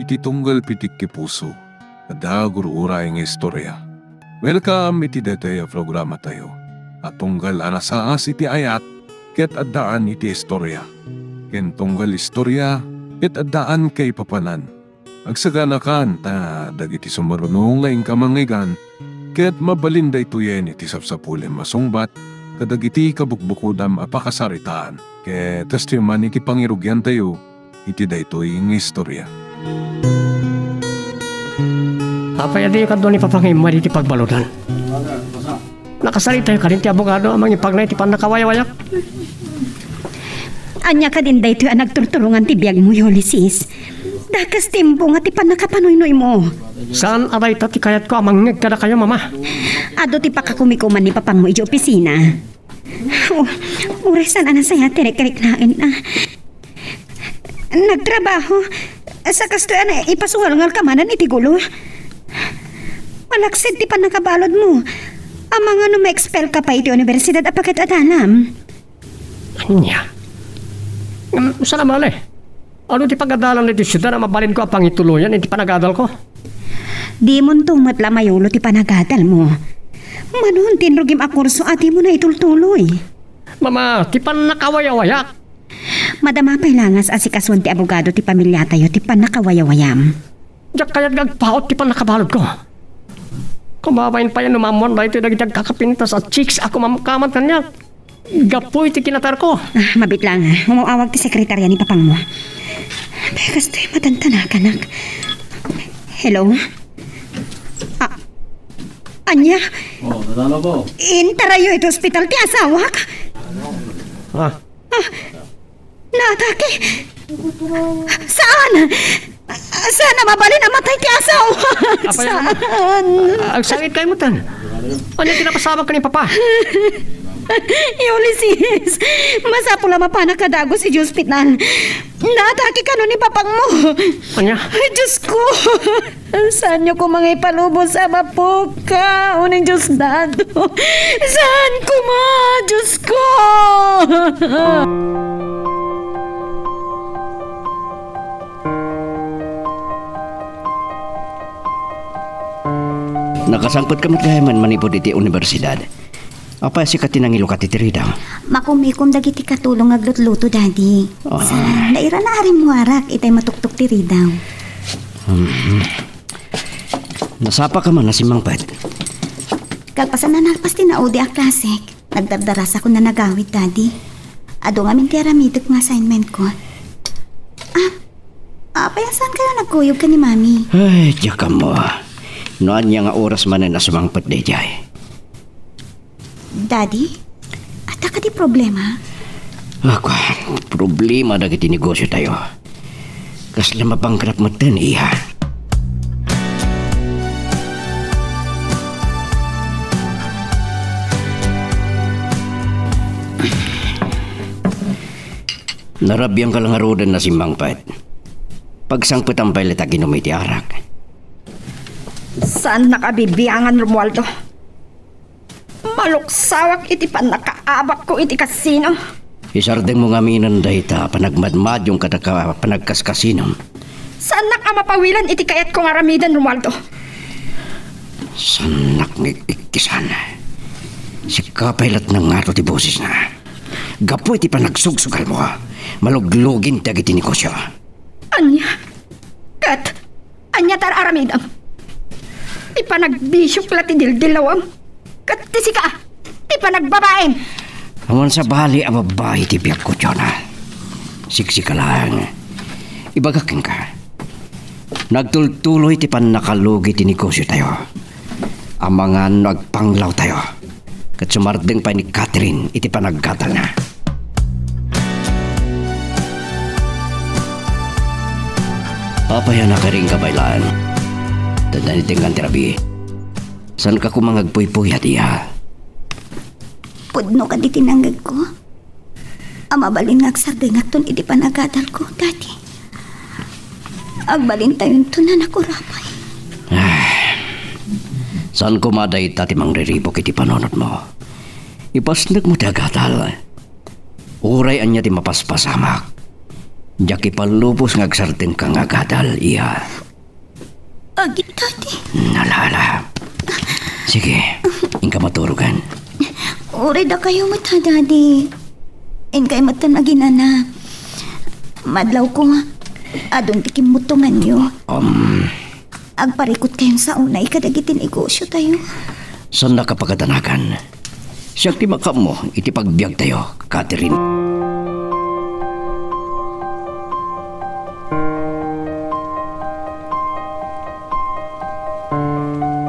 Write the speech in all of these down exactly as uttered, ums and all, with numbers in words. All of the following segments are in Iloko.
iti tunggal pitikki puso, adda gur-uray nga istorya. Welcome iti daytoy a programatayo a tunggal a nasaas iti ayat ket addaan iti istorya, ken tunggal istorya ket addaan kaipapanan. Agsaganakan ta dagiti sumaruno nga inka mangngeggan ket mabalin daytoyen iti sapsapulem a sungbat kadagiti kabukbukodam a pakasaritaan. Ket kastoy man iti pangirugiantayo iti daytoy nga istorya. Apay a diyo kadua ni Papa nga immuar iti pagbaludan? Nakasaritayo kadin ti abogado a mangipagnay ti pannakawayawayak. Ania kadin daytoy a nagturturongan ti biagmo, Ulysses? Dakes ti imbunga ti pannakapanuynoymo. Saan a dayta ti kayatko a mangngeg kadakayo, Mama. Adu ti pakakumikuman ni Papangmo idiay opisina. Oh, uray saan a nasayaat ti rikriknaenna. Nagtrabaho. Sa kastoy a naipasuhalngalka manen iti gulo. Malaksid ti pannakabaludmo. Amangan no ma-expel ka pay iti universidad a paket-adalam. Ania? Ngem, saan a mali? Adu ti pagadalan ditoy siudad a mabalinko a pangituloyan iti panagadalko? Dimonto met la mayulo ti panagadalmo. Mano ti inrugim a kurso a dimo naitultuloy? Mama, ti pannakawayawayak. Madama pay la nga asikasuan ti abogado ti pamiliatayo ti pannakawayawayam. Diak kayat nga agpaut ti pannakabaludko. Kumabain pay no maammoan daytoy dagiti agkakapintas a chicks a kumamkaman kaniak gapu iti kinatarko. Ah, mabiit la nga. Umaw-awag ti sekretaria ni Papangmo. Pay kastoy matantanakanak. Hello? Ah, ania? Oh, nadalaw ko. Intarayo iti ospital ti asawak? Ah. Ah, naatake. Saan? Saan a mabalin a matay ti asawak? Apay, saan? Agsangit kayo mo tan. Ano yung kinapasabak ka ni Papa? Ulysses, masapul a mapanak a dagus iti ospital. Naatake kano ni Papangmo. Ania? Ay, Diyos ko! Saanyo koma nga ipalubos a mapukaw ni Diosdado? Saan koma, Diyos ko? Nakasangpet ka met gayam manipud iti universidad. Apay a sika ti nangilukat iti ridaw? Makumikom dagiti katulong nga aglutluto, Daddy. Ah. Sa, naira na arimmuarak itay matuktok ti ridaw. Hmm. Nasapa ka man a simmangpet? Kalpasan a nalpas ti naudi a klasek, nagdardarasakon a nagawid, Daddy. Adu ngamin ti aramidek nga assignment ko. Ah, apay a saan kayo nagkuyog ken ni Mami? Ay, diak ammo. No ania nga oras manen a sumangpet daydiay. Daddy, adda kadi problema? Ako, problema dagiti negosyo tayo. Kasla mabankrupt metten, iha. Narabian ka la ngaruden a simmangpet. Pagsangpetam pay la ta ginom iti arak. Saannak a bibiangan, Romualdo. Maluksawak iti pannakaabakko iti kasino. Isardengmo ngaminen dayta a panagmadmadyong kadagiti panagkaskasinom. Saannak a mapawilan iti kayatko nga aramiden, Romualdo. Saannak nga ikkisan. Sika pay laeng nga ngato ti bosesna. Gapu iti panagsugsugalmo, maluglugin dagiti negosyo. Ania? Ket ania ti ar-aramidem? Ti panagbisiok la ti dildillawem, ket ti sika, ti panagbabaim. Awan sabali a babbai ti biagko, Jonah. Siksika laeng. Ibagak kenka, nagtultuloy ti pannakalugi ti negosyo tayo. Amangan no agpanglaw tayo, ket sumardeng pay ni Catherine iti panaggadalna. Apay a nakairing ka pay laeng? Taddan iti ngantirabi. Saan ka koma nga agpuypuyat, iya? Pudno kadi ti nangngegko? A mabalin nga agsardengakton iti panagadalko, Daddy. Agbalintayonton a nakurapay. Ah, saan koma dayta ti mangriribuk iti panunotmo. Ipasnekmo ti agadal. Uray ania ti mapaspasamak, Diak ipallubos nga agsardengka nga agadal, iya. Agitati. Nalala. Sige, inka maturogan. Uray dakayo met, Daddy. Inkay met aginana. Madlawko, adun ti kimmutonganyo. Um, Agparikutkayon sa unay kadagiti negosiotayo. Saannak a pagadanagan. Siak ti makaammo iti pagbiagtayo, Catherine.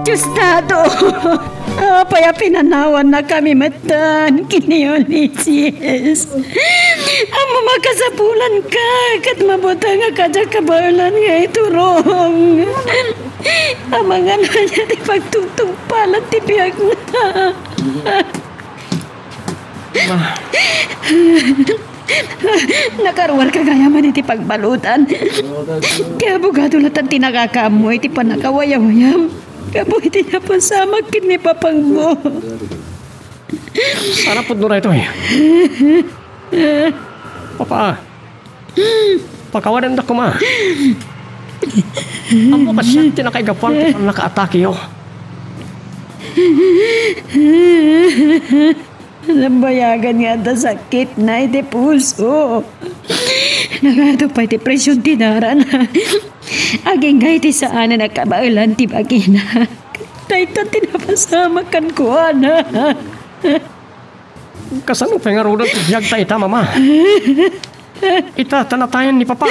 Diosdado! Apay a pinanawannakami metten ken ni Ulises? Ammom a kasapulanka ket mabuteng a kadiak kabaelan nga iturong. Amangan ania ti pagtungtungpalan ti biagna. Ma. Nakaruarka gayam iti pagbaludan. Ti abogado latta ti nakakaammo iti pannakawayawayam gapu iti napasamak ken ni papangmo. Sarapod no daytoy. Papa, pakawadandak koma. Ammok a siak ti nakaigapuan ti pannakaatakeyo. Nabayagan nga adda sakitna iti puso. Nagadu pay ti presion ti darana. Agingga iti saanen a kabaelan ti bagina. Dayta ti napasamak kenkuana. Kasano pay ngaruden ti biag ta ita, Mama? Ita, ta natayen ni Papa.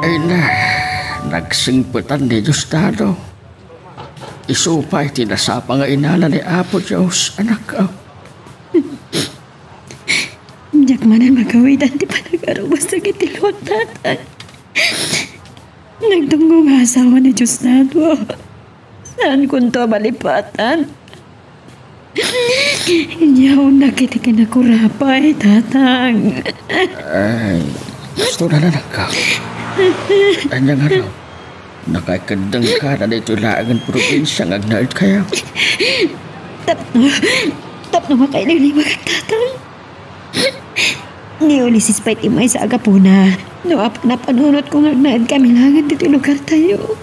Ay na, nagsingpetan ni Diosdado. Isu pay ti nasapa nga inala ni Apo Dios, anak. Diak manen magawidan ti panagarubas dagiti luak, Tatang. Nagdunggo nga asawa ni Diosdado. Saankonto a malipatan. Inyaonnak iti kinakurapay, Tatang. Ay, gusto na, anakko. Ania nga daw? Nakaikeddengka na ditoy laengen probinsia nga agnaedkayo. Tapno, tapno makailiwliwag, Tatang. Ni Ulises pay ti maysa a gapuna no apay a napanunotko nga agnaedkami laengen ditoy lugartayo.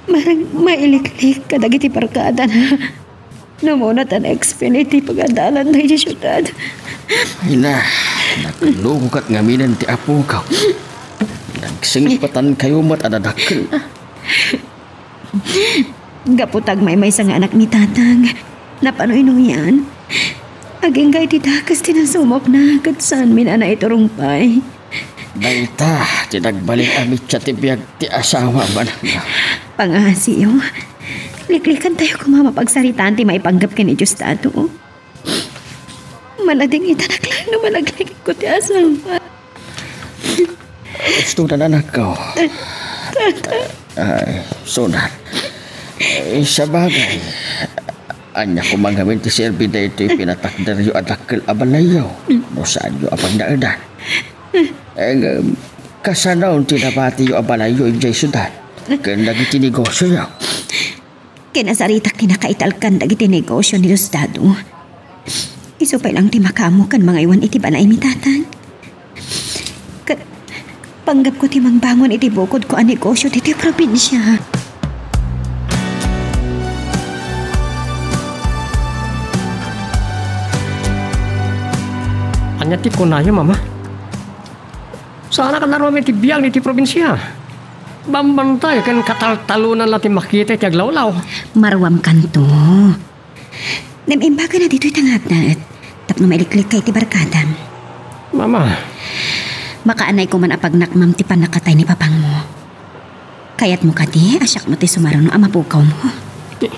Marang mailiklik kadagiti barkadana. No muna ta na-expel iti pagadalan daydi siudad. Ay na, nakalungo ket ngaminen ti apoko. Nagsingpetankayo met a dadakkel. Gapu ta agmaymaysa nga anak ni Tatang, napano-inuyan. Agingga iti dakes ti nasumokna ket saanmin a naiturong pay. Dayta ti nagbalin a mitsa ti biag ti asawam, anakko. Pangngasiyo, liklikantayo koma mapagsaritaan ti maipanggep ken ni Diosdado. Maladingitanak laeng no malaglikko ti asawa. Gusto na, anakko. Ay, sunan. Ay, sabagay. Ania koma ngamin ti serbi daytoy pinatakderyo a dakkel a balayyo no saanyo a pagnaedan? Ngem, kasano ti nabatiyo a balayyo idiay siudad ken dagiti negosioyo? Kinasaritak ti nakaitalkan dagiti negosio ni Diosdado. Isu pay laeng ti makaammo ken mangaywan iti banaymi, Tatang. Ket panggepko ti mangbangon iti bukodko a negosio ditoy probinsia. Ania ti kunayo, Mama? Saanak a naruam iti biag iti probinsia. Bambantayo ken kataltalonanna ti makita iti aglawlaw. Maruamkanto. Ngem imbagana ditoy ti ngarud, tapno mailiklikka iti barkadam. Mama. Makaanay koman a pagnakmam ti pannakatay ni papangmo. Kayatmo kadi a siakmo ti sumaruno a mapukawmo? Ti,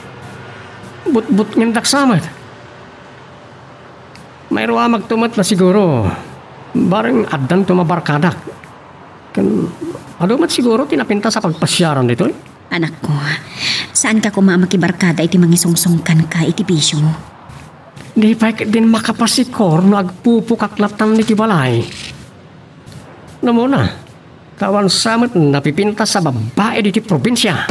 butbutngendak sa met. Mairuamakto met la siguro. Bareng addanto mabarkadak. Ken adu met siguro ti napintas a pagpasiaram ditoy? Anakko, saanka koma a makibarkada iti mangisungsong kenka iti bisio. Di pay ketdin makapasikor no agpupukak latta iti balay. No muna, Ta awan sa met napipintas a babbai ditoy probinsia.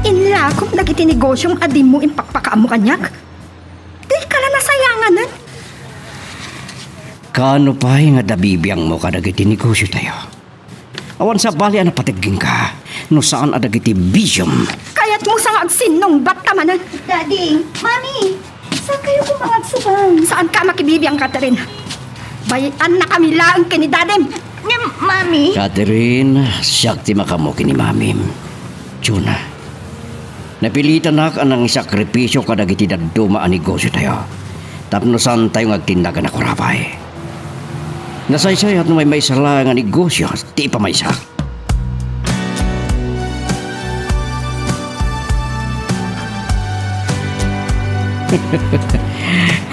Inlakom dagiti negosiom a dimo impakpakaammo kaniak. Dika la nasayanganen. Kaano pay nga adda bibiangmo kadagiti negosiotayo? Awan sabali a napateg kenka no saan a dagiti bisiom. Kayatmo sa nga agsinnungbat ta manen. Daddy, Mami, saankayo koma nga agsugang? Saanka a makibibiang, Catherine. Bay-annakami laeng ken ni Dadim. Ngem, Mami. Catherine, siak ti makaammo ken ni Mamim. Juna. Napilitanak a nangisakripisio kadagiti dadduma a negosiotayo tapno saantayo nga agtinnagan a kurapay. Nasaysayat no maymaysa laeng a negosio ti ipamaysak.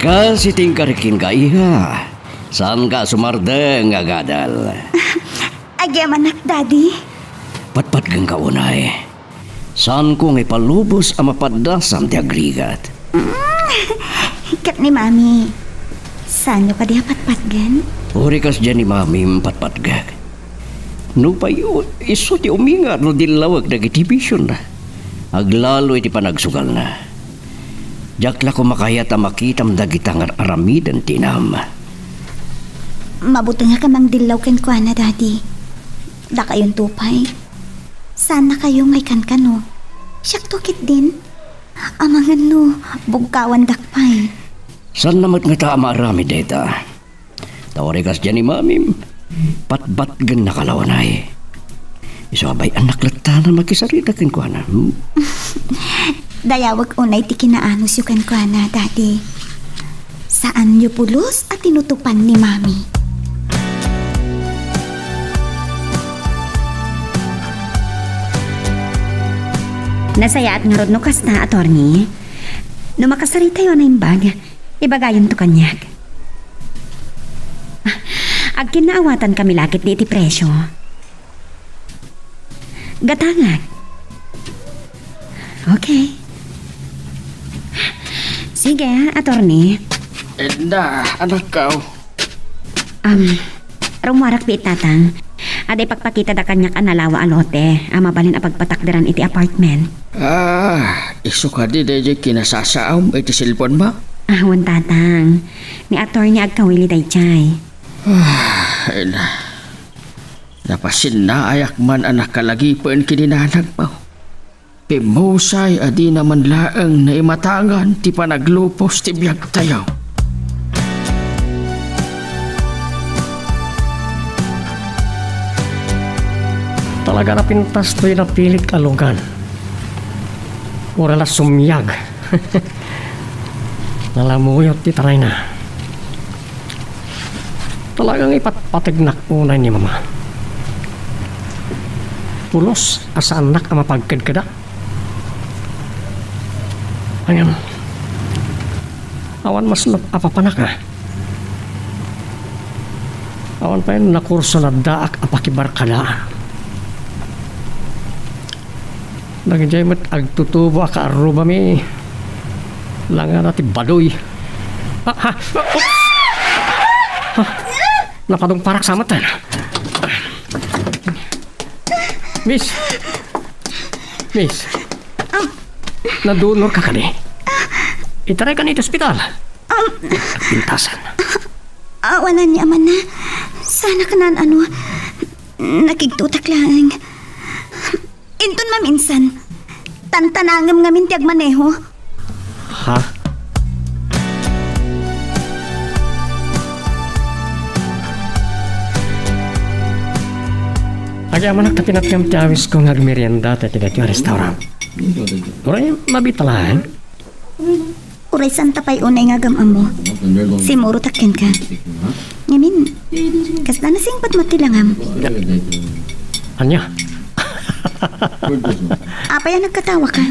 Kas iti inkarik kenka, iha, saanka a sumardeng nga agadal. Agyamanak, Daddy. Patpatgenka unay. Saanko nga ipalubos a mapaddasam ti agrigat. Mm, ket ni Mami, saanyo kadi a patpatgen? Uray kasdiay ni Mamim patpatgek. Nupay u-, isu ti umingat no dillawek dagiti bisionna. Aglalo iti panagsugalna. Diak la koma kayat a makitam dagita nga ar-aramiden ti inam. Mabutengak a mangdillaw kenkuana, Daddy. Dakayonto pay. Saannakayo nga ikankano. Siakto ketdin. Amangan no bugkawandak pay. Saanna met ngata a maaramid dayta. Ta uray kasdiay ni Mamim, patpatgennaka la unay. Isu a bay-annak latta a makisarita kenkuana, hmm? Dayawek unay ti kinaanusyo kenkuana, Daddy. Saanyo pulos a tinutupan ni Mami. Nasayaat ngarud no kasta, attorney. No makasaritayo a naimbag, ibagayonto kaniak. Ah, agkinnaawatankami la ketdi iti presio. Gatangak. Okay. Sige, attorney. Edna, anakko. Um, rummuarak pay, Tatang. Adda ipakpakitada kaniak a nalawa a lote a mabalin a pagpatakderan iti apartment. Ah, isu kadi daydiay kinasasaom iti cellphone-mo? Ah, wen, Tatang. Ni attorney agkawili daydiay. Ah, ay na. Napasinnaayakman a nakalagipen ken ni nanangmo. Pimmusay a dina man laeng naimatangan ti panaglupos ti biagtayo. Talaga, napintas toy napilit a lugan. Uray la sumiag. Nalamuyot ti tarayna. Talaga nga ipatpategnak unay ni Mama. Pulos a saannak a mapagkedkeda. Ngem, awan masnop a papanak, a. Awan pay nakurso naddaak a pakibarkadaan. Dagijay met agtutubo a kaarrubami, langana ti badoy. Ah, ha? Oops! Ha? Napadungparak sa met. Miss! Miss! Um, nadunor ka kadi? Itaraykan iti ospital. Um, Pintasan. Awanan ni amanna. Sana kanan ano. Nakigtutak laeng. Inton maminsan, tantanangem ngamin ti agmaneho. Ha? Agyamanak ta pinatgam ti awisko nga agmerienda ta iti daytoy a restaurant. Uray, mabitalaen. Uray, santa pay unay nga agam-ammo. Simurotak kenka. Ngamin, kasla nasingpet met ti langam. Ania? Apay a nagkatawaka?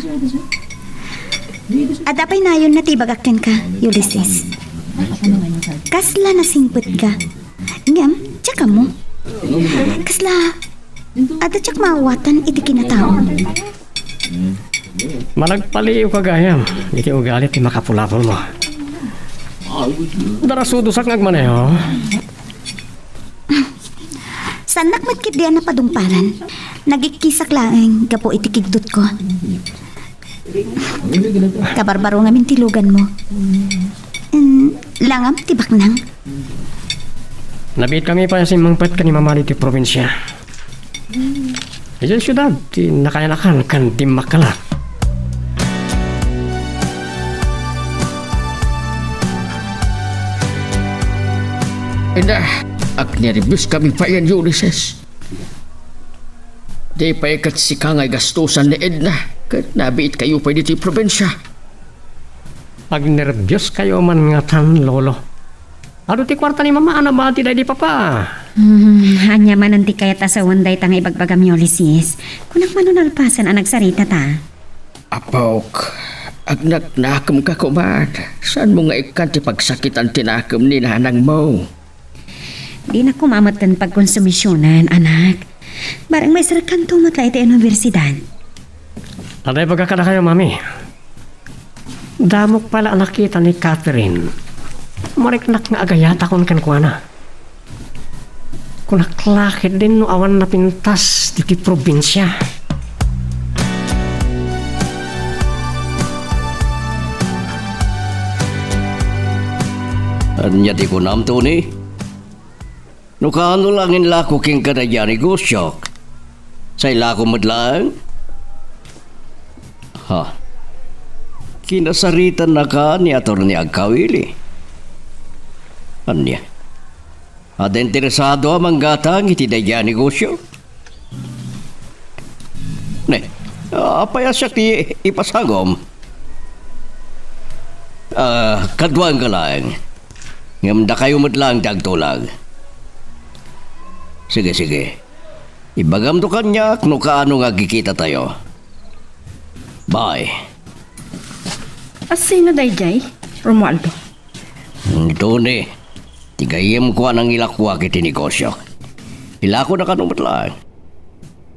Adda pay nayon a natibagak kenka, Ulysses. Kasla nasingpetka. Ngem, check-ammo. Kasla, adda check maawatan iti kinatao. Managpaliiwka gayam iti ugali ti makapulapulmo. Darasudosak nga agmaneho. Saannak met ketdi a napadungparan. Nagikkisak laeng gapu iti kigdutko. Kabarbaro ngamin ti luganmo. Mm, langam ti baknang. Nabiitkami pay a simmangpet ken ni Mama ditoy probinsia. Idiay siudad ti nakayanakan ken dimmakkelak. Ina, agnerbios kami pay, Ulises. Di pay ket sika nga igastusan ni Edna, ket nabiitkayo pay ditoy probinsia. Agnerbios kayo man ngatan, Lolo. Adu ti kuarta ni Mama a nabati daydi Papa? Hmm, ania manen ti kayat a sawen dayta nga ibagbagam, Ulises? Kunak mano nalpasen a nagsaritata. Apok, agnaknakemka koma. Saanmo nga ikkan ti pagsakitan ti nakem ni nanangmo? Dinak koma met ken pagkonsumisionan, anak. Bareng maiserrekkanto met la iti universidad. Adda ibaga kadakayo, Mami. Damok pay la a nakita ni Catherine. Mariknak nga agayatakon kenkuana. Kunak la ketdin no awan napintas ditoy probinsia. Ania ti kunam, Tony? No kaano la nga inlako kenka daydiay a negosiok, sailako met laeng? Ha? Kinasaritannaka ni Attorney Agkawili. Ania? Adda interesado a manggatang iti daydiay a negosio? Ne, apay a siak ti ipasagom? Ah, kaduaenka laeng. Ngem dakayo met laeng ti agtulag. Sige, sige. Ibagamto kaniak no kaano nga agkikitatayo. Bye. A sino daydiay, Romualdo? Ni Tony, ti gayyemko a nangilakoak iti negosio. Ilakonakano met laeng.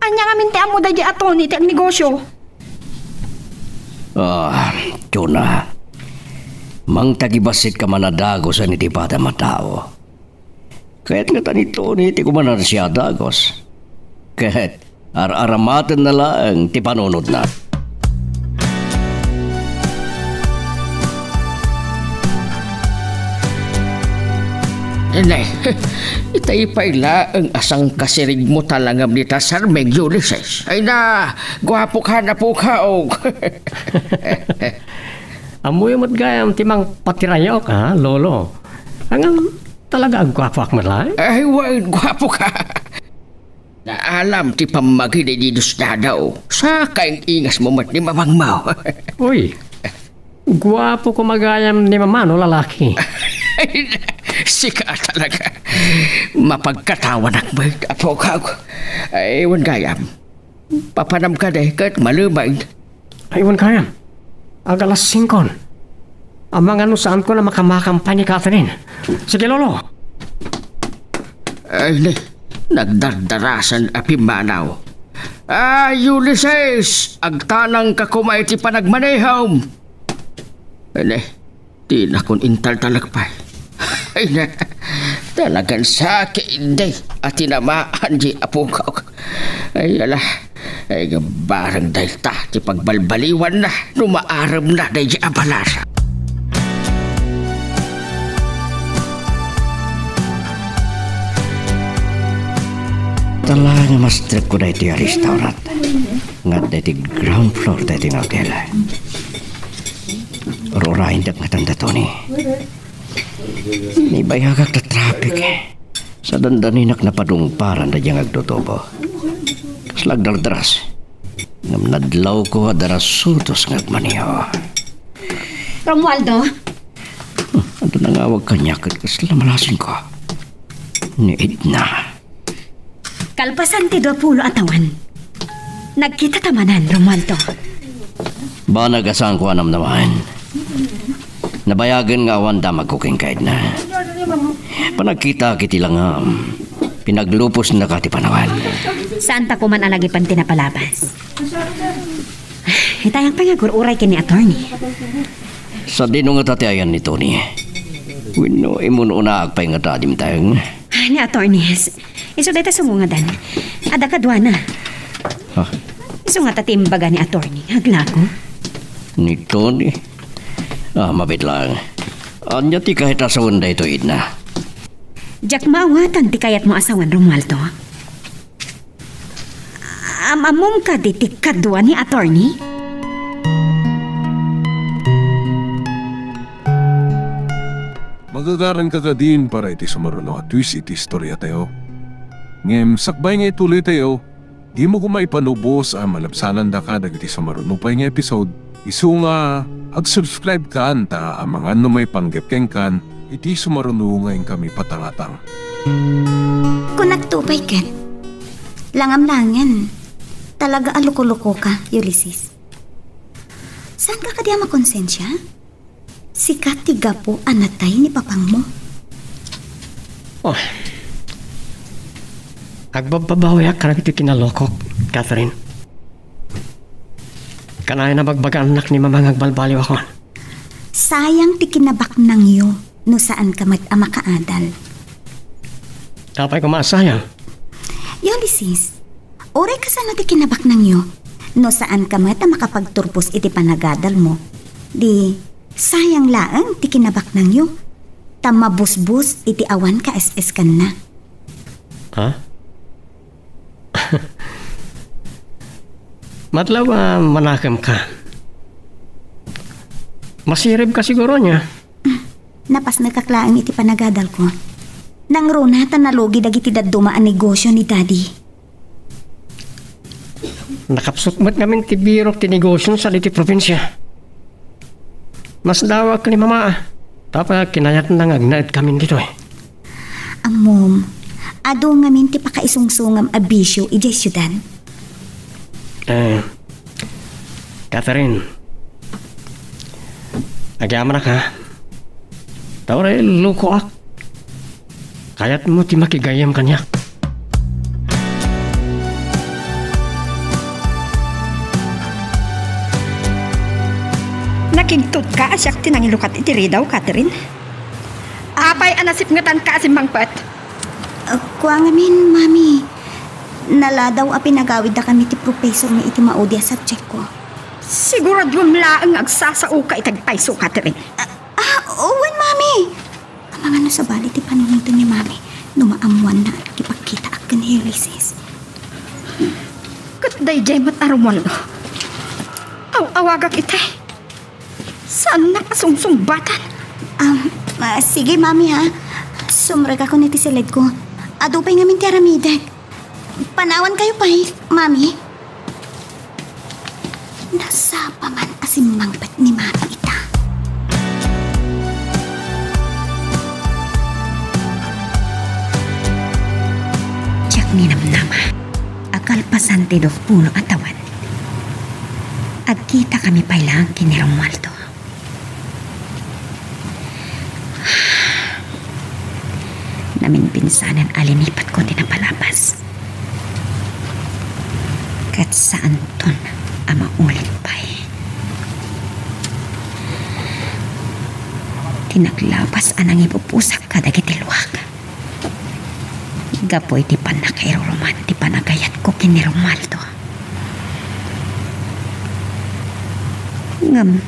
Ania ngamin ti ammo daydiay a Tony iti agnegosio? Ah, Jonah, mangtagibasitka man a dagusen iti padam a tao. Kayat ngata ni Tony ti kumanan siya a dagus. Ket ar-aramatenna laeng ti panunotna. Ne, itay pay laeng a sangkasirigmo talangam dita sarming, Ulises. Ay na, guapoka, apokaw. Ammoyo met gayam ti mangpatirayok, ha, Lolo? Ngem talaga a guapoak met laeng? Ay, wen, guapoka. Naalam ti pammagi daydi dusdadaw. Saka ing-ingasmo met ni mamangmo. Uy, guapo koma gayam ni Mama no lalaki. Sika talaga. Mapagkatawanak met, apokaw. Ay, wen gayam. Papanam kadi ket malumaen. Ay, wen gayam. Ag-alas singkon. Amangan no saanko a makamakam pay ni Catherine. Sige, Lolo. Ay, ne, nagdardarasan a pimmanaw. Ah, Ulises, agtanangka koma iti panagmanehom. Ay, ne, dinakon intaltalek pay. Ay, ne, talagan sakit, day, a tinamaan di apokaw. Ay, ala. Ay, bareng dayta ti pagbalbaliwanna no maaremna daydi a balas. Tala nga mastrekko daytoy a restaurant nga adda iti ground floor daytoy nga hotel. Ur-urayendak ngatan da Tony. Nibayagak ta traffic. Sa dandaninak napadungparan daydiay nga agtutubo. Kasla agdardaras. Ngem nadlawko a darasudos nga agmaneho. Romualdo? Hmm, adda nangawag kaniak ket kasla malasingko. Ni Edna. Kalpasan ti dua pulo a tawen, nagkitata manen, Romualdo. Banag a saanko a namnamaen. Nabayagen nga awan damagko kenka, Edna. Panagkitak iti langam, pinaglupos naka ti panawen. Saanta koman a nagipen ti napalabas. Itayang pay nga agur-uray ken ni attorney. Sadino ngata ti ayan ni Tony? Wenno, immun-unaak pay ngata, dimteng? Ah, ni Attorney, s-, isu dayta sumungadan. Adda kaduana. Ha? Isu ngata ti imbaga ni Attorney, aglago. Ni Tony? Ah, mabiit lang. Ania ti kayat a sawen daytoy, Edna? Diak maawatan ti kayatmo a sawen, Romualdo. Am-ammom kadi ti kadua ni Attorney? Magagaranka kadin para iti sumaruno a twist iti istoriatayo. Ngem sakbay nga ituloytayo, dimo koma ipanubos a malabsanandaka dagiti sumaruno pay nga episode. Isu nga, ag-subscribe kan ta amangan no maipanggep kenkan iti sumaruno nga inkami patangatang. Kunakto pay ket, langamlangen, talaga a loko-lokoka, Ulysses. Saanka kadi a makonsensia? Sika ti gapu a natay ni papangmo. Oh. Agbabbabawiak kadagiti kinalokok, Catherine. Kanayon a bagbagaannak ni Mama nga agbalbaliwakon. Sayang ti kinabaknangyo no saanka met a makaadal. Apay koma a sayang? Ulysses, uray kasano ti kinabaknangyo no saanka met a makapagturpos iti panagadalmo, di sayang laeng ti kinabaknangyo, ta mabusbos iti awan kaes-eskanna. Ha? Madlaw a manakemka. Masiribka siguro ania? Napasnekak laeng iti panagadalko. Nangruna ta nalugi dagiti dadduma a negosio ni Daddy. Nakapsut met ngamin ti birok ti negosio sadi ti probinsia. Masdaawak ni Mama, ta apay a kinayatna nga agnaedkamin ditoy. Ammom, adu ngamin ti pakaisungsongam a bisio idiay siudad. Eh, Catherine, agyamanak, ha? Ta uray lokoak. Kayatmo ti makigayyem kaniak. Nakigtotka a siak ti nangilukat iti ridaw, Catherine. Apay a nasipngetanka a simmangpet? Ah, kua ngamin, Mami. Naladaw a pinagawiddakami ti professormi iti maudi a subjectko. Siguraduem laeng nga agsasaoka iti agpayso, Catherine. Ah, ah, wen, Mami. Amangan no sabali ti panunotna ni Mami no maammoanna ti pagkitaak ken ni Ulysses. Ket daydiay met a Romualdo. Aw-awagak iti. Saannak a sungsungbatan. Am, ah, sige, Mami, ha. Sumrekakon iti siledko. Adu pay ngamin ti aramidek. Panawankayo pay, Mami. Nasapa man a simmangpet ni Mami ita. Diak ninamnama a kalpasan ti duapulo a tawen, agkitakami pay laeng ken ni Romualdo. Naminpinsanen a linipatko ti napalabas. Ket saanton a maulit pay. Ti naglabas a nangipupusak kadagiti luak. Gapu iti pannakairuruman ti panagayatko ken ni Romualdo. Ngem,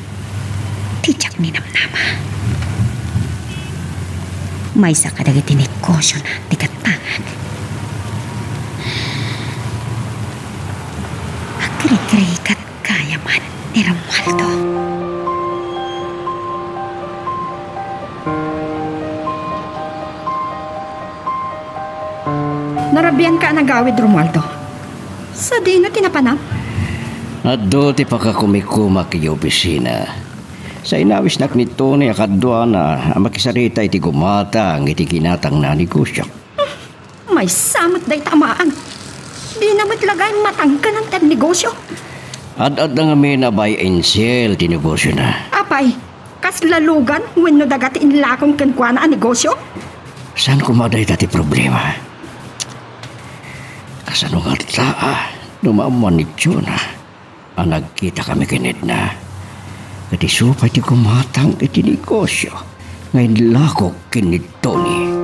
ti diak ninamnama, maysa kadagiti negosiona ti gattangak. Agrigrigak gayam ni Romualdo. Narabianka a nagawid, Romualdo. Sadino ti napanam? Adu ti pakakumikumak iti opisina. Sa inawisnak ni Tony a kaduana a makisarita iti gumatang iti ginatangna a negosio. Maysa met dayta a maan. Dina met laga immatangkenan ti agnegosio. Ad-adda ngamin a buy and sell ti negosiona. Apay, kasla lugan wenno daga ti inlakon kenkuana a negosio? Saan koma dayta ti problema? Kasano ngata no maammuan ni Jonah a nagkitakami ken Edna, ket isu pay ti gumatang iti negosio. nga inlakok ken ni Tony.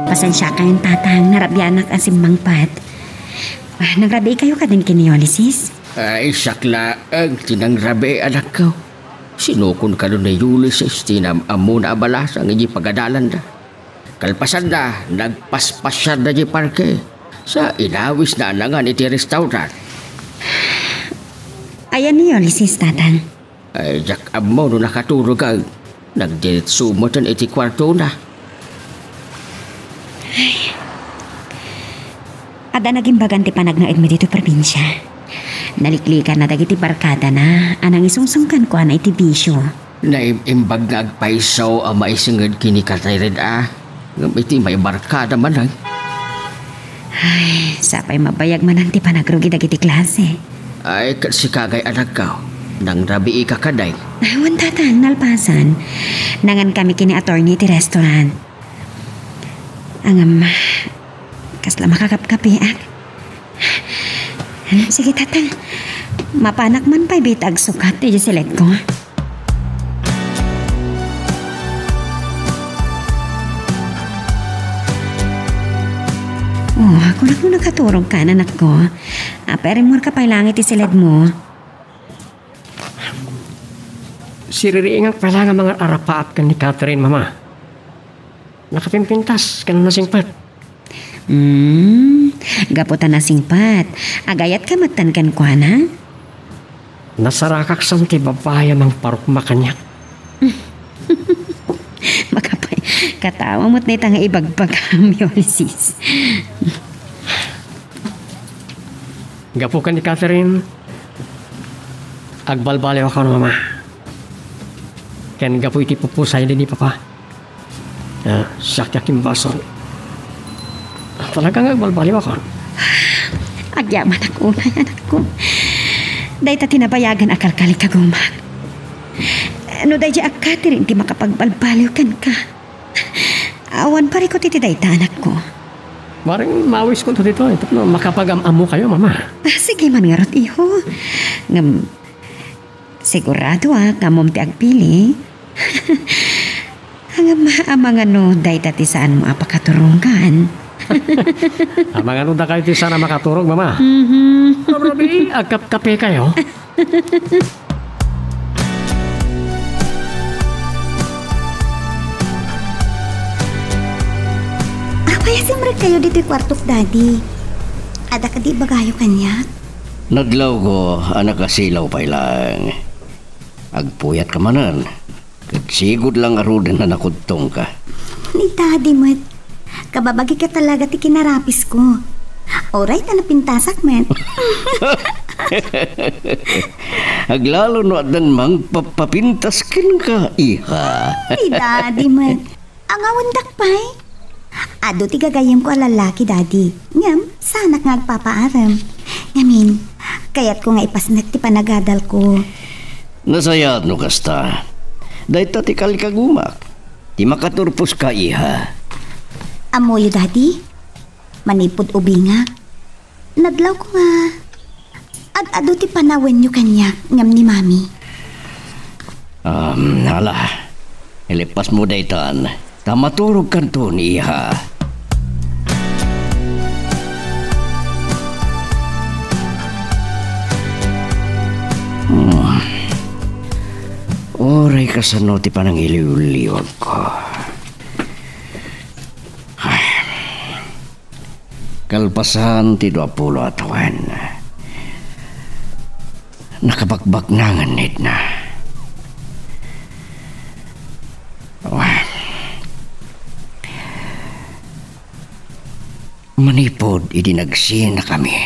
Pasensiakan, Tatang, narabianak a simmangpet. Ah, nangrabii kayo kadin ken ni Ulysses? Ay, siak laeng ti nangrabii, anakko. Sinukon kano ni Ulysses ti naam-ammona a balasang iti pagadalanda. Kalpasanna, nagpaspasiarda iti parke. Sa inawisna a nangan iti restaurant. Ayan ni Ulysses, Tatang? Ay, diak ammo no nakaturog, a nagdiretso metten iti kuartona. Adda nagimbagan ti panagnaedmi ditoy probinsia. Naliklikanna dagiti barkadana a nangisungsong kenkuana iti bisio. Naimbag nga agpayso a maisinged ken ni Catherine a, ngem iti maibarkada manen. Ay, sapay mabayag manen ti panagrugi dagiti klase. Ay, ket sika ngay, anakko, nangrabiika kadin? Ay, wen, Tatang, nalpasan. Nangankami ken ni attorney iti restaurant. Ngem, kasla makakapkapiak. Sige, Tatang. Mapanak man pay bit agsukat iti siledko. Oh, kunak no nakaturogkan, anakko. Apay, rimmuarka pay laeng iti siledmo. Siririingak pay laeng a mangar-arapaap ken ni Catherine, Mama. Nakapimpintas ken nasingpet. Hmm, gapu ta nasingpet, agayatka metten kenkuana? Nasarakaksan ti babai a mangparukma kaniak. Makapay, katawa met dayta nga ibagbagam, Ulysses. Gapu ken ni Catherine, agbalbaliwakon, Mama. Ken gapu iti pupusayna ni Papa, ah, siak ti akimbasol. Talaga nga agbalbaliwakon. Agyamanak unay, anakko. Dayta ti nabayagan a kalkalikagumak. No daydi a Catherine ti makapagbalbaliw kenka, awan parikut iti dayta, anakko. Maring mawiskonto ditoy tapno makapagam-ammokayo, Mama. Ah, sige man ngarud, iho. Ngem, siguradoak nga ammom ti agpili. Ngem, amangano dayta ti saanmo a pakaturongan? Amangano dakayo ti saan a makaturog, Mama? Mhm. Rabii, agkapkapekayo? Apay a simrekkayo ditoy kuartok, Daddy? Adda kadi ibagayo kaniak? Nadlawko a nakasilaw pay laeng. Agpuyatka manen. Ket sigud la ngaruden a nakudtongka. Ni Daddy met. Kababagika talaga ti kinarapisko. Uray ta napintasak met. Aglalo no addan mangpapapintas kenka, iha. Ni Daddy met. Angawendak pay. Adu ti gagayyemko a lallaki, Daddy. Ngem, saanak nga agpapaaram. Ngamin, kayatko nga ipasnek ti panagadalko. Nasayaat no kasta. Dayta ti kalikagumak. Ti makaturposka, iha. Ammoyo, Daddy? Manipud ubingak, nadlawko nga ad-adu ti panawenyo kaniak ngem ni Mami. Um, hala, ilipasmo daytan, ta maturogkanton, iha. Hmm. Uray kasano ti panangiliwliwagko. Kalpasan ti duapulo a tawen, nakabakbaknangan ni Edna. Manipud idi nagsinakami,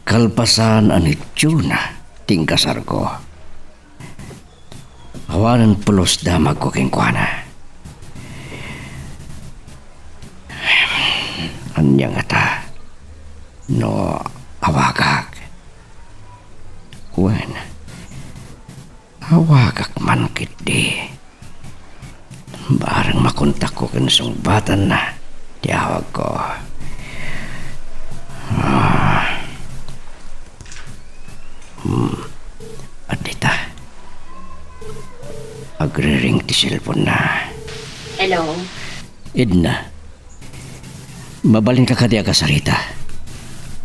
kalpasan a nituna ti inkasarko. Awanen pulos damagko kenkuana. Ania ngata no awagak? Wen, awagak man ketdi. Bareng makontakko ken sungbatanna ti awagko. Ah. Hmm. Adda ita. Agriring ti cellphone-na. Hello? Edna, mabalinka kadi a kasarita?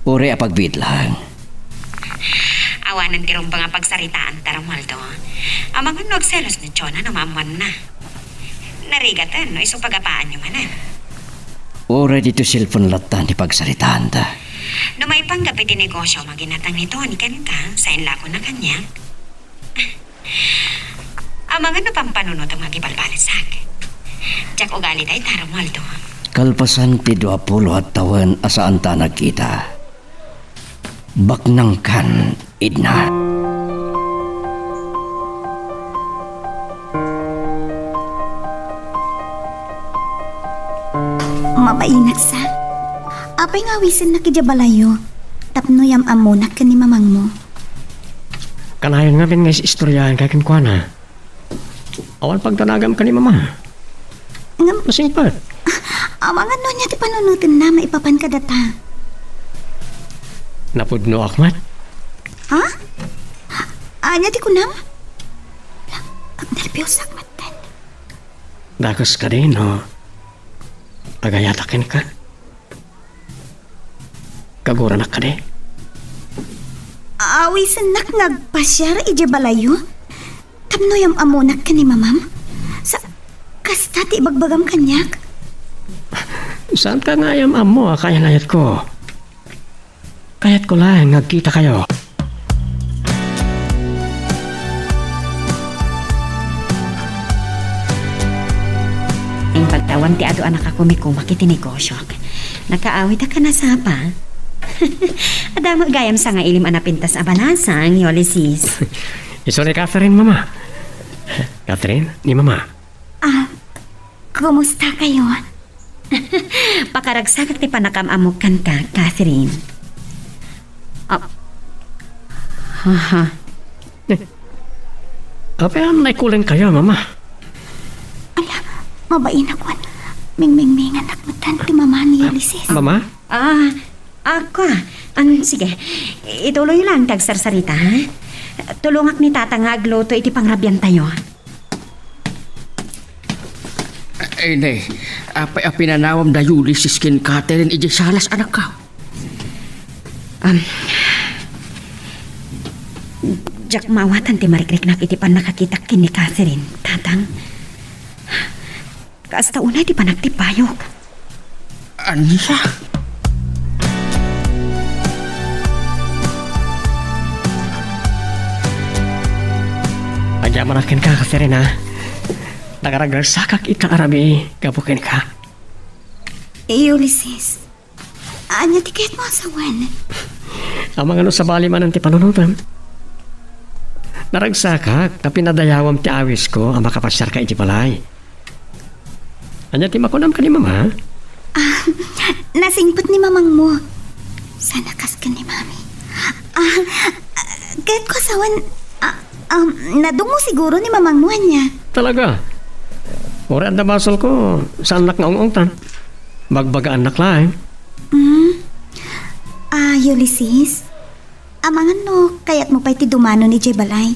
Uray a pagbiit laeng. Awanen ti rumbeng a pagsaritaanta, Romualdo. Amangan no agselos ni Jonah no maammuanna. Narigaten no isu pagapaanyo manen. Uray ditoy cellphone latta ti pagsaritaanta. No maipanggep iti negosio a ginatang ni Tony kenka, saen la a kuna kaniak. Amangan no pampanunotem nga agibalbalisak. Diak ugali dayta, Romualdo. Kalpasan ti duapulo a tawen a saanta a nagkita, baknangkan, Edna. Mabainak sa. Apay nga awisennak idiay balayyo tapno yam-ammonak ken ni mamangmo? Kanayon ngamin nga is-istoryaanka kenkuana. Awan pagdanagam ken ni Mama. Ngem, masingpet. Amangan no ania ti panunotenna maipapan kadata. Napudnoak met. Ha? Ania ti kunam? Agnerbiossak metten. Dakes kadi no agayatak kenka? Kaguranak kadi? Awisennak nga agpasiar idiay balayyo tapno yam-ammonak ken ni Mamam? Sa, kasta ti ibagbagam kaniak? Saanka nga yam-ammo a kaayan-ayatko. Kayatko laeng nga agkitakayo. Impagtawan ti adu a nakakumikumak iti negosiok. Nakaawitak a nasapa. Adda met gayam sangailim a napintas a balasang, Ulysses. Isu ni Catherine, Mama. Catherine, ni Mama. Ah, kumusta kayo? Pakaragsakak ti panakam-ammok kenka, Catherine. Ah. Haha. Eh, apay a naikulen kayo, Mama? Ala, mabainak wen. Mingmingminganak metten ti mama ni Ulysses. Mama? Ah, ako, ah. An, sige. Ituloy lang ti agsarsarita, ha? Tulongak ni Tata nga agluto iti pangrabiantayo. Ay, ne, apay a pinanawam da Ulysses ken Catherine idiay salas, anakko? Um, diak maawatan ti marikriknak iti pannakakitak ken ni Catherine, Tatang. Kasta unay ti panagtippayok. Ania? Agyamanak kenka, Katerina. Nakaragrasakak ita a rabii gapu kenka. Ulysses, ania ti kayatmo a sawen? Amangan no sabali manen ti panunotem. Naragsakak ta pinadayawam ti awisko a makapasiarka iti balay. Ania ti makunam ken ni Mama? Ah, nasingpet ni mamangmo. Sana kas ken ni Mami. Ah, kayatko a sawen, ah, um, nadungo siguro ni mamangmo, ania? Talaga? Uray adda basolko, saannak nga ung-ungtan. Bagbagaannak laeng. Hmm? Ah, Ulysses? Amangan no kayatmo pay ti dumanon idiay balay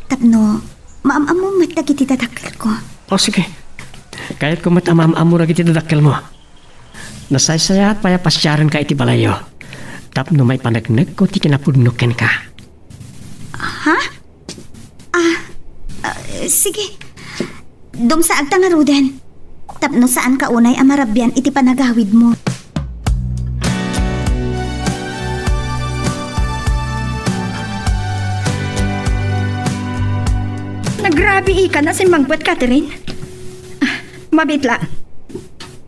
tapno maam-ammom met dagiti dadakkelko. O, sige. Kayatko met a maam-ammo dagiti dadakkelmo. Nasaysayaat pay a pasiarenka iti balayyo tapno maipaneknekko ti kinapudno kenka. Ha? Ah, ah, sige. Dumsaagta ngaruden, tapno saanka unay a marabian iti panagawidmo. Nagrabiikan a simmangpet, Catherine. Ah, mabitla.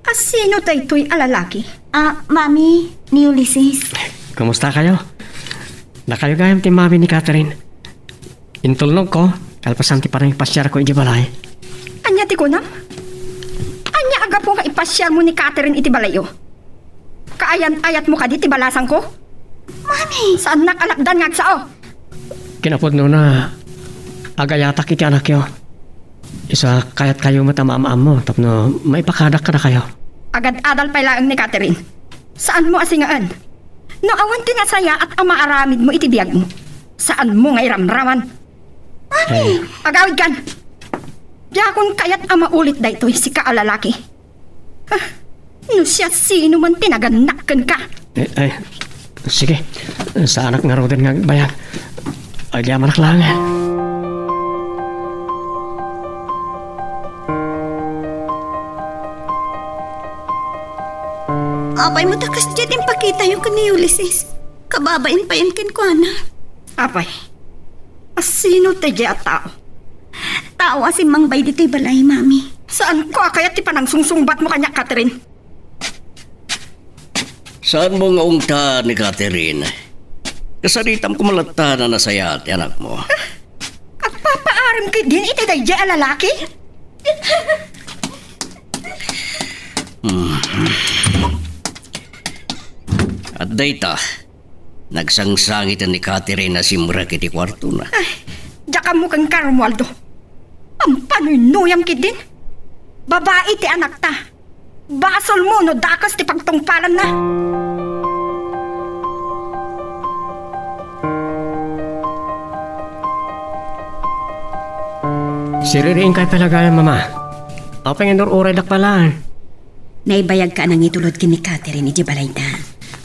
A sino daytoy a lalaki? Ah, Mami, ni Ulysses. Kumusta kayo? Dakayo gayam ti mami ni Catherine. Intulnogko, kalpasan ti panangipasiarko iti balay. Ania ti kunam? Ania a gapu nga ipasiarmo ni Catherine iti balayyo? Kaayan-ayatmo kadi ti balasangko? Mami! Saannak a lapdan nga agsao. Kinapudnona, agayatak iti anakyo. Isu a kayatkayo met a maam-ammo tapno maipakadak kadakayo. Agad-adal pay laeng ni Catherine. Saanmo a singaen. No awan ti nasayaat a maaramidmo iti biagmo, Saanmo nga iramraman. Mami! Eh. Agawidkan! Diakon kayat a maulit daytoy, sika a lalaki. Ah, no siasino man ti nagannak kenka. Eh, eh, sige. Saanak ngaruden nga agbayag. Agyamanak laeng. Apay mo ta kasdiay ti impakitayo ken ni Ulises? Kababain payen kenkuana. Apay, asino daydiay a tao? Tao a simmangbay ditoy balay, Mami. Saanko a kayat ti panangsungsungbatmo kaniak, Catherine? Saanmo nga ungtan ni Catherine? Kasaritam koma latta a nasayaat ti anakmo. Agpapaarim ketdin iti daydiay a lalaki? Hmm. At dayta, nagsangsangiten ni Catherine a simrek iti kuartona. Ay, diak ammo kenka, Romualdo. Ampanuynuyam ketdin. Babai ti anakta. Basolmo no dakes ti pagtungpalanna. Siririingkay talaga, Mama. Apay nga inur-uraydak pay laeng? Naibayagka a nangitulod ken ni Catherine idiay balayda.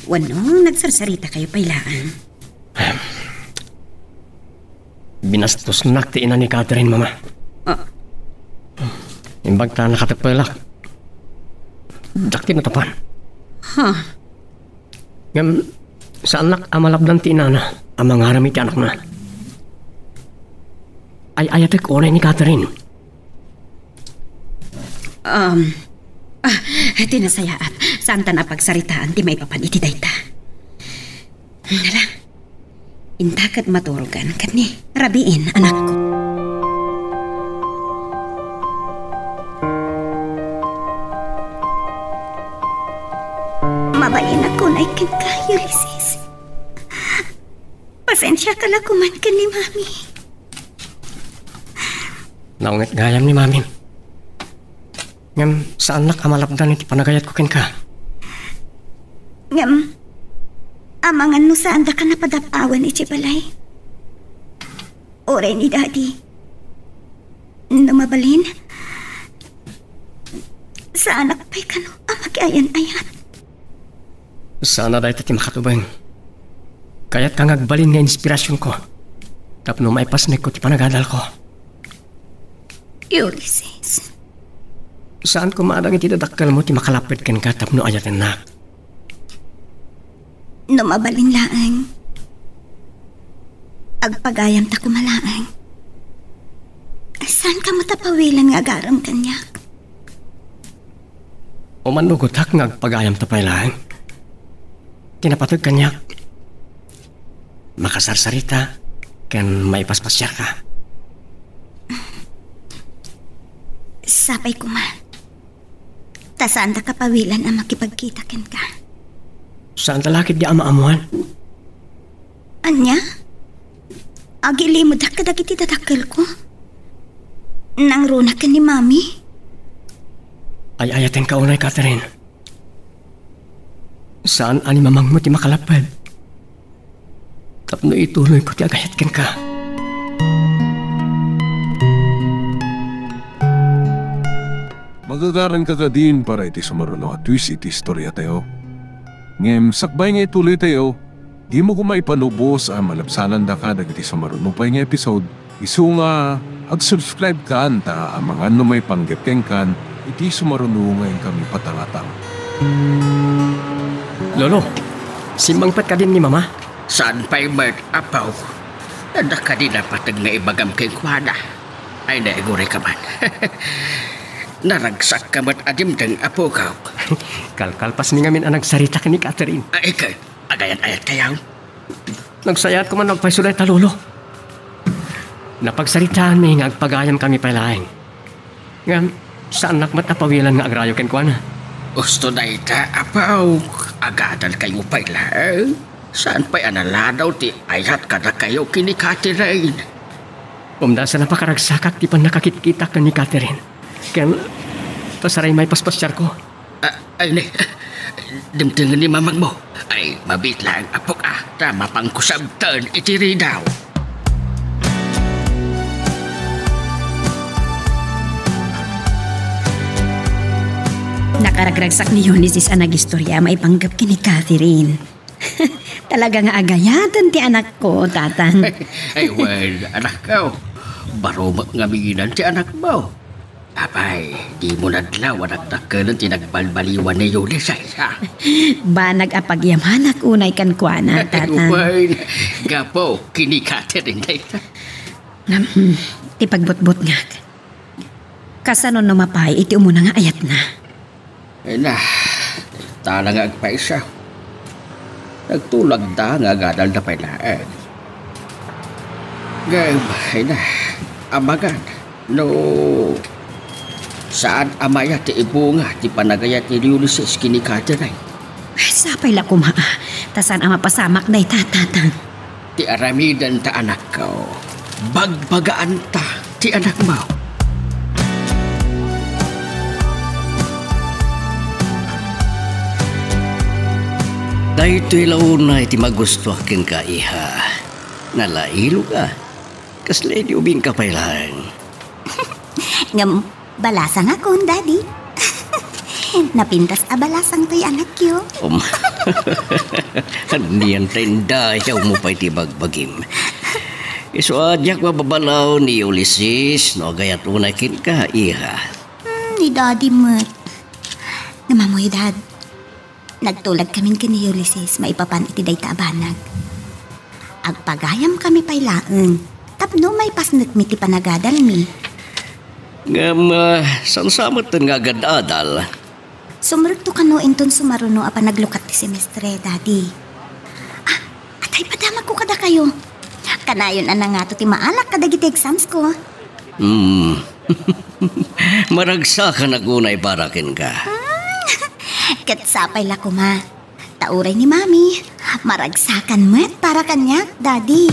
Wenno, nagsarsarita kayo pay laeng? Binastosnak ti ina ni Catherine, Mama. Ah. Imbag ta nakateppelak, diak tinatapan. Ha? Ngem, saannak a malapdan ti inana a mangaram iti anakna. Ay-ayatek unay ni Catherine. Um, ah, ti nasayaat, saantan a pagsaritaan ti maipapan iti dayta. Nala, inta ket maturogan ket ni rabiin, anakko. Mabalinnak unay kenka, Ulises. Pasensiaka la koman ken ni Mami. Naunget gayam ni Mami. Ngem saannak a malapdan iti panagayatko kenka. Ngem, amangan no saandaka napadap-awan iti balay. Uray ni Daddy. No mabalin, saanak pay kano a makiayan-ayat. Saan a dayta ti makatubeng. Kayatka nga agbalin nga inspirasionko tapno maipasnekko ti panagadalko. Ulises. Saan koma a dagiti dadakkelmo ti makalapped kenka tapno ayatennak. No mabalin laeng, agpagayamta koma laeng. Saanka met a pawilen nga agarem kaniak. Umannugotak nga agpagayamta pay laeng. Ti napateg kaniak, makasarsarita ken maipaspasiarka. Sapay koma. Ta saandaka pawilen a makipagkita kenka. Saanta la ketdi a maammoan? Ania? Agilimedak kadagiti dadakkelko. Nangruna ken ni Mami. Ay-ayatenka unay, Catherine. Saan a ni mamangmo ti makalapped tapno ituloyko ti agayat kenka. Magagaranka kadin para iti sumaruno a twist iti istoriatayo. Ngem sakbay nga ituloytayo, dimo koma ipanubos a malabsanandaka dagiti sumaruno pay nga episode, isu nga ag-subscribe kan ta amangan no maipanggep kenkan iti sumaruno nga inkami patalata. Lolo, simmangpet kadin ni Mama? Saan pay met, Apo. Adda kadi napateg nga ibagam kenkuana? Ay, naigurayka man. Naragsakka met a dimteng, apok. Kalkalpasmi ngamin a nagsarita ken ni Catherine. Ay, ket, agayan-ayatkayo? Nagsayaatkon a nagpayso dayta, Lolo. Napagsaritaanmi nga agpagayamkami pay laeng. Ngem, saannak met a pawilen nga agrayo kenkuana. Usto dayta, Apo. Agadalkayo pay laeng. Saan pay a naladaw ti ayat kadakayo ken ni Catherine? Umdasen a pakaragsakak ti pannakakitkitak ken ni Catherine. Ken, ta saray maipaspasiarko. Ah, ay, ne. Dimtengen ni mamangmo. Ay, mabiit laeng, apok, a, ta mapanko sabten iti ridaw. Nakaragragsak ni Ulysses a nagistorya maipanggep ken ni Catherine. Talaga nga agayaten ti anakko, Tatang. Ay, well, anakko. Baro met ngamin ti anakmo. Apay, dimo nadlaw a dakdakkel ti nagbalbaliwan ni Ulysses, ha? Banag a pagyamanak unay kenkuana, Tatang. Well, gapu ken ni Catherine dayta. Ngem, hmm, ti pagbutbutngak. Kasano no mapay iti umuna nga ayatna? Ay na, tala nga agpaysa. Nagtulagda nga agadalda pay laeng. Ngem, ay na, amangan no saan a mayat ti ibunga ti panagayat ni Ulysses ken ni Catherine. Sapay la koma, ta saan a mapasamak dayta, Tatang. Ti aramidenta, anakko. Bagbagaanta ti anakmo. Daytoy la unay ti magustuak kenka, iha. Nalailoka. Kasla idi ubingka pay laeng. Ngem, balasangakon, Daddy. Napintas a balasang toy anakyo. Um. Anian ta indayawmo pay ti bagbagim. Isu a diak mababalaw ni Ulysses no agayat unay kenka, iha. Hmm, ni Daddy met. Ngem ammoyo, Dad. Nagtulagkamin ken ni Ulysses maipapan iti dayta a banag. Agpagayamkami pay laeng tapno maipasnekmi ti panagadalmi. Ngem, ah, saan sa metten nga agad-adal? Sumrekto kano inton sumaruno a panaglukat ti semestre, Daddy. Ah, atay, padamagko kadakayo. Kanayon a nangato ti maalak kadagiti exams ko. Hmm. Maragsakan a gunay para kenka. Hmm. Ket sapay la koma. Ta uray ni Mami, maragsakan met para kaniak, Daddy.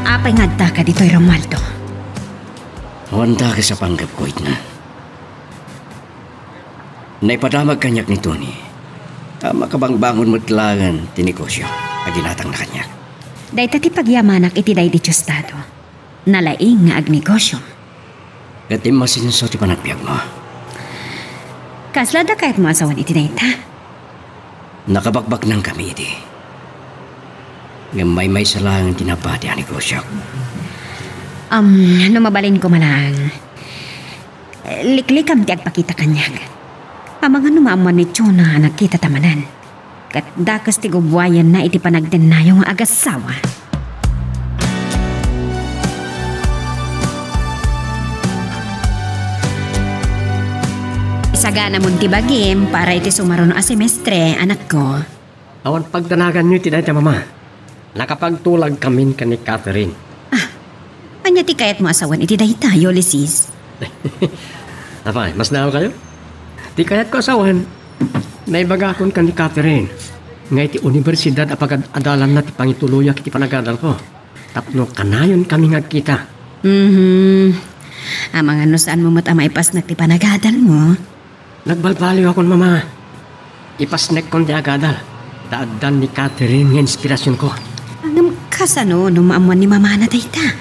Apay nga adda ka ditoy, Romualdo? Awan dakes a panggepko, Edna. Naipadamag kaniak ni Tony a makabangbangon met laeng ti negosio a ginatangna kaniak. Dayta ti pagyamanak iti daydi Diosdado. Nalaing nga agnegosio. Ket immasenso ti panagbiagmo. Kasla adda kayatmo a sawen iti dayta? Nakabakbaknangkami idi. Ngem maymaysa laeng ti nabati a negosiok. Am, no mabalinko man laeng, liklikam ti agpakita kaniak. Amangan no maammuan ni Jonah a nagkitata manen. Ket dakes ti gubbuayenna iti panagdennayo nga agassawa. Isaganamon ti bagim para iti sumaruno a semestre, anakko. Awan pagdanaganyo iti dayta, Mama. Nakapagtulagkamin ken ni Catherine. Ah, ania ti kayatmo a sawen iti dayta, Ulysses? Apay, masdaawkayo? Ti kayatko a sawen, naibagakon ken ni Catherine nga iti universidad a pagad-adalanna ti pangituloyak iti panagadalko tapno kanayonkami nga agkita. Mhm. Amangan no saanmo met a maipasnek ti panagadalmo. Nagbalbaliwakon, Mama. Ipasnekkon ti agadal, ta addan ni Catherine nga inspirasionko. Ngem kasano no maammuan ni Mamana dayta?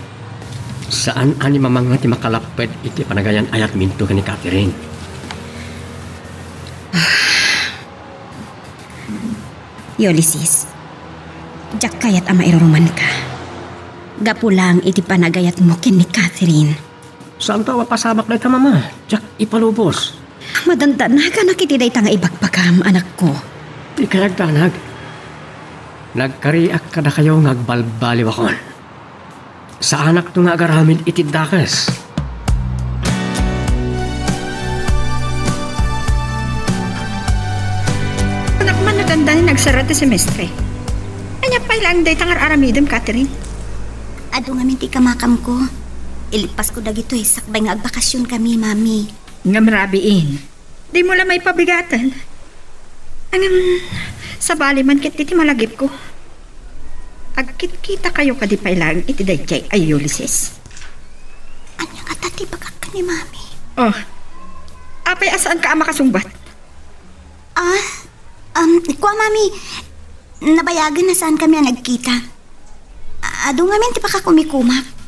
Saan a ni Mama nga ti makalapped iti panagayan-ayatminto ken ni Catherine. Ulysses, diak kayat a mairurumanka. Gapu laeng iti panagayatmo ken ni Catherine. Saanto a mapasamak dayta, Mama. Diak ipalubos. Madandanaganak iti dayta nga ibagbagam, anakko. Ti kayatko danag. Nagkariak kadakayo nga agbalbaliwakon. Saanakto nga agaramid iti dakes. Anak man, nadandanin agsara ti semestre. Ania pay laeng dayta nga ar-aramidem, Catherine? Adu ngamin ti ikamakamko. Ilikpasko dagitoy sakbay nga agbakasionkami, Mami. Ngem rabiin, dimo la maipabigaten. Ngem, sabali man ket iti malagipko. Agkitkitakayo kadi pay laeng iti daydiay a Ulysses. Ania ngata ti ibagak ken ni Mami? Oh, apay a saanka a makasungbat? Ah, um, kua, Mami, nabayagen a saankami a nagkita. Adu ngamin ti pakakumikumak.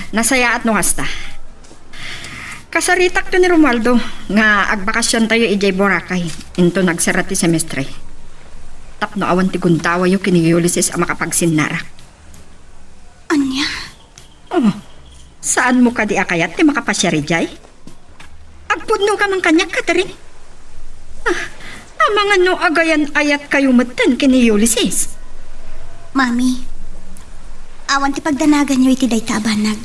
Nasayaat no kasta. Kasaritakto ni Romualdo nga agbakasiontayo idiay Boracay inton agsera ti semestre. Tapno awan ti gundawayo ken ni Ulysses a makapagsinnarak. Ania? Oh, saanmo kadi a kayat ti makapasiar idiay? Agpudno ka man kaniak, Catherine. Ah, amangan no agayan-ayatkayo metten ken ni Ulysses. Mami, awan ti pagdanaganyo iti dayta a banag.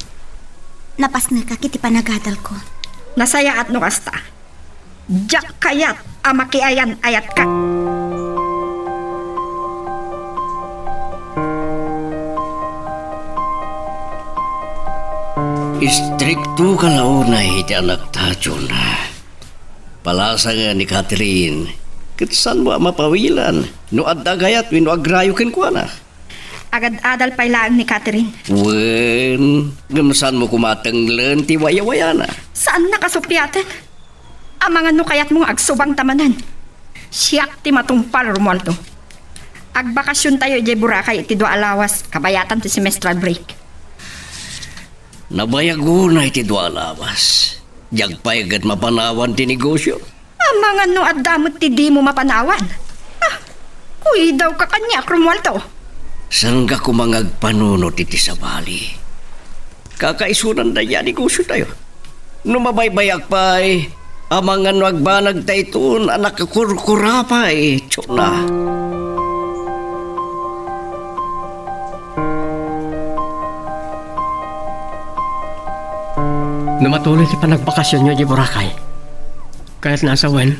Napasnekak iti panagadalko. Nasayaat no kasta. Diak kayat a makiayan-ayatka. Istrikto ka la unay iti anakta, Jonah. Palasangen ni Catherine, ket saanmo a mapawilan no adda agayat wenno agrayo kenkuana. Agad-adal pay laeng ni Catherine. Wen, ngem saanmo koma a tenglen ti wayawayana? Saannak a suppiaten. Amangan no kayatmo nga agsubangta manen. Siak ti matungpal, Romualdo. Agbakasiontayo idiay Boracay iti dua a lawas kabayatan ti semestral break. Nabayag unay ti dua a lawas. Diak pay ket mapanawan ti negosio. Amangan no adda met ti dimo mapanawan. Ah, kuidawka kaniak, Romualdo. Sangga koma nga agpanunot iti sabali. Kakaisunan dayta a negosiotayo. No mabaybayak pay, amangan no agbanag daytoyen a nakakurkura pay, Jonah. No matuloy ti panagbakasionyo idiay Boracay, kayatna a sawen,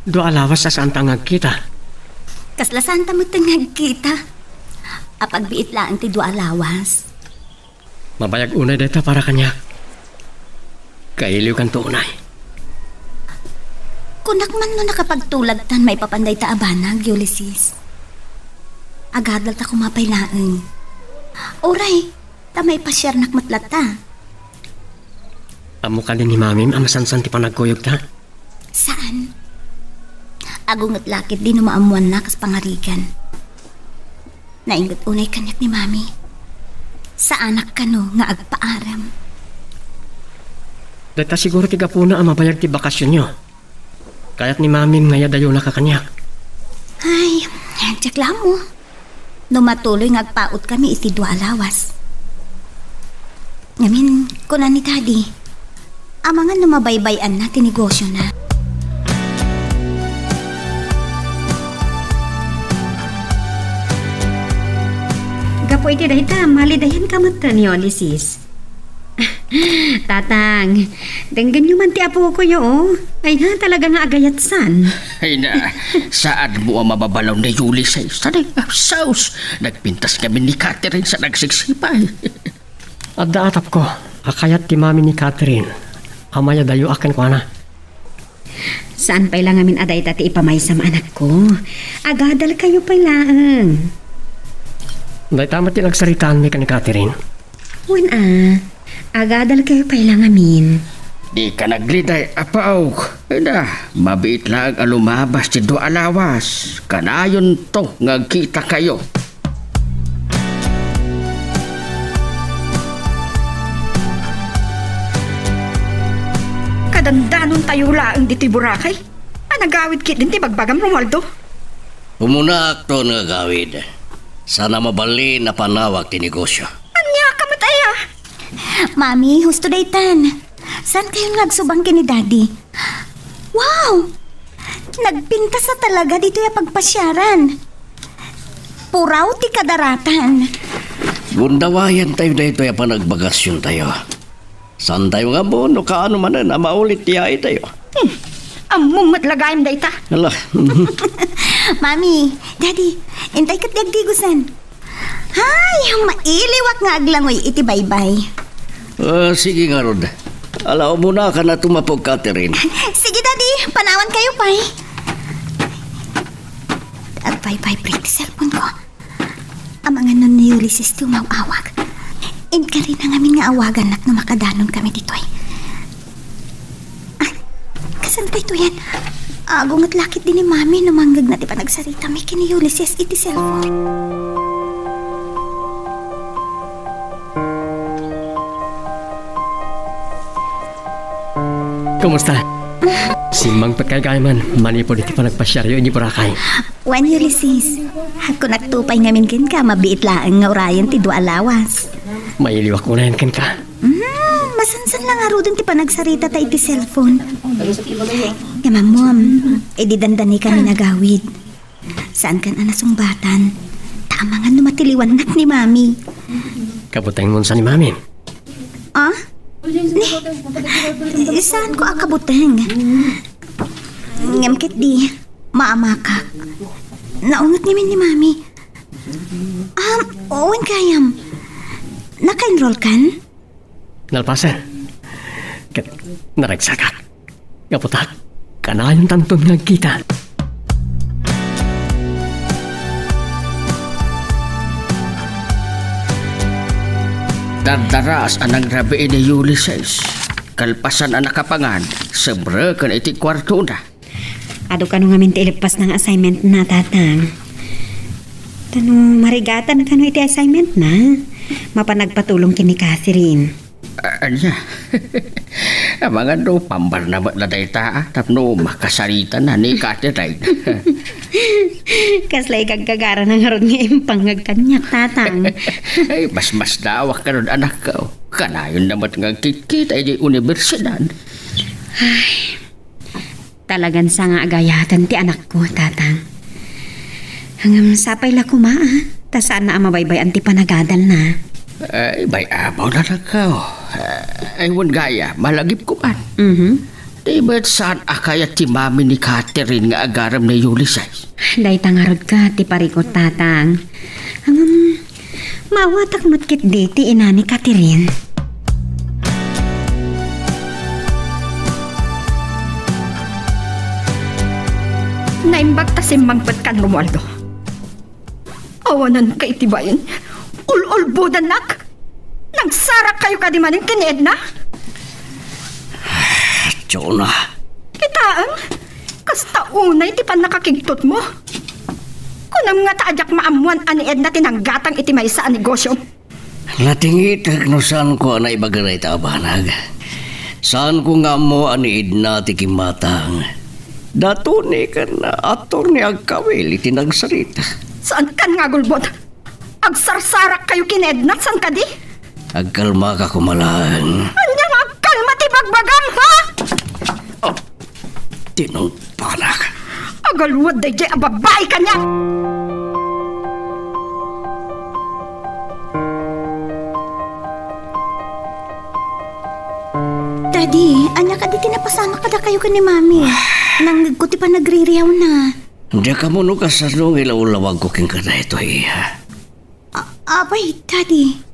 dua a lawas a saanta nga agkita. Kasla saanta met nga agkita. Apagbiit laeng ti dua a lawas. Mabayag unay dayta para kaniak. Kailiwkanto unay. Kunak man no nakapagtulagtan maipapan dayta a banag, Ulysses. Agadalta koma pay laeng. Uray, ta maipasiarnak met latta. Ammo kadi ni Mamim a masansan ti panagkuyogta? Saan. Agunget la ketdi no maammoanna kas pangarigan. Nainget unay kaniak ni Mami. Saanak kano nga agpaarem. Dayta siguro ti gapuna a mabayag ti bakasionyo. Kayat ni Mamim nga iyadayonaka kaniak. Ay, diak la ammo. No matuloy nga agpaut kami iti dua a lawas. Ngamin, kuna ni Daddy, amangan no mabaybay-anna ti negosiona. Gapu iti dayta, malidayanka met ni Ulysses. Tatang, denggenyo man ti apokoyo, oh. Ay na, talaga nga agayatsan. Ay na, saanmo a mababalaw ni Ulysses. Ay, sus, nagpintas ngamin ni Catherine sa nagsiksipay. Adda atapko a kayat ti mami ni Catherine a mayadayoak kenkuana. Saan pay la ngamin a dayta ti ipamaysam, anakko. Agadalkayo pay laeng. Dayta met ti nagsaritaanmi ken ni Catherine. Wen a, agadalkayo pay la ngamin. Dika nagliday, apaok. Ida, mabiit laeng a lumabas ti dua a lawas. Kanayonto nga agkitakayo. Kadandanontayo laeng ditoy Boracay. A, nagawid ketdin ti bagbagam, Romualdo. Umunaakton nga agawid. Saan a mabalin a panawak ti negosio. Ania ka met aya? Mami, husto daytan. Saankayon nga agsubang ken ni Daddy? Wow! Nagpintas a talaga ditoy a pagpasiaran. Puraw ti kadaratan. Gundawayantayo daytoy a panagbakasiontayo. Saantayo nga ammo no kaano manen a maulit ti yaitayo. Hmm. Ammom met la gayam dayta. Hala. Mami, Daddy, intay ket di agdigosen. Hay, mailiwak nga aglangoy iti baybay. Ah, sige ngarud. Ala, umunaka a tumapok, Catherine. Sige, Daddy, panawankayo pay. Agvibrate ti cellphone ko. Amangan no ni Ulysses ti umaw-awag. Inkarina ngamin nga awagannak no makadanon kami ditoy. Ay, kasano daytoyen? Agunget la ketdi ni Mami no mangngegna ti panagsaritami ken ni Ulysses iti cellphone. Kumusta? Simmangpetkay gayam manipud iti panagpasiaryo iti Boracay. Wen, Ulysses. Kunakto pay ngamin kenka, mabiit laeng nga urayen ti dua a lawas. Mailiwak unayen kenka. Hmm, masansan lang ngaruden ti panagsaritata iti cellphone. Ngem ammom, idi dandani kami nagawid, saankan a nasungbatan, ta amangan no matiliwannak ni Mami. Kabutengmon sa ni Mami? Ah? Ni, saanko a kabuteng. Ngem ketdi, maamakak. Naunget ngamin ni Mami. Um, wen gayam. Naka-enroll kan? Nalpasen. Ket naragsakak. Gapu ta, kanayontanton nga agkita. Dardaras a nangrabii ni Ulysses. Kalpasan a nakapangan, simreken iti kuartona. Adu kano ngamin ti ileppasna nga assignmentna, Tatang? Ta no marigatan kano iti assignmentna, mapan agpatulong ken ni Catherine. A-, ania? Amangan no pambarna met la dayta, a, tapno makasaritana ni Catherine. Kasla igaggagarana ngarud nga impangngeg kaniak, Tatang. Ay, mas masdawak kano, anakko. Kanayonna met nga agkitkita idiay universidad. Ay, talagan sa nga agayaten ti anakko, Tatang. Ngem sapay la koma, a, ta saanna a mabaybay-an ti panagadalna. Ay, bay-abaw, anakko. Ay, wen gayam, malagipko man. Mhm. Di met saan a kayat ti mami ni Catherine nga agarem ni Ulysses? Dayta ngarud ket ti parikut, Tatang. Ngem, maawatak met ketdi ti ina ni Catherine. Naimbag ta simmangpet kan Romualdo. Awananka iti bain. Ul-ulbodannak. Nagsarakkayo kadi manen ken ni Edna? Jonah. Kitaem, kasta unay ti pannakakigtotmo. Kunam nga ta a diak maammoan a ni Edna ti nanggatang iti maysa a negosio. Natingitek no saanko a naibaga dayta a banag. Saanko nga ammo a ni Edna ti kimmatang. Da Tony ken Attorney agkawil iti nagsarita. Saankan nga agulbod? Agsarsarakkayo ken ni Edna, saan kadi? Agkalmaka koma laeng. Ania nga agkalma ti bagbagam, ha? Oh, tinungpanak. Agalwad daydiay a babai kaniak. Daddy, ania kadi ti napasamak kadakayo ken ni Mami? Nangngegko ti panagririawna. Diak ammo no kasano nga ilawlawagko kenka daytoy. A-, apay, Daddy?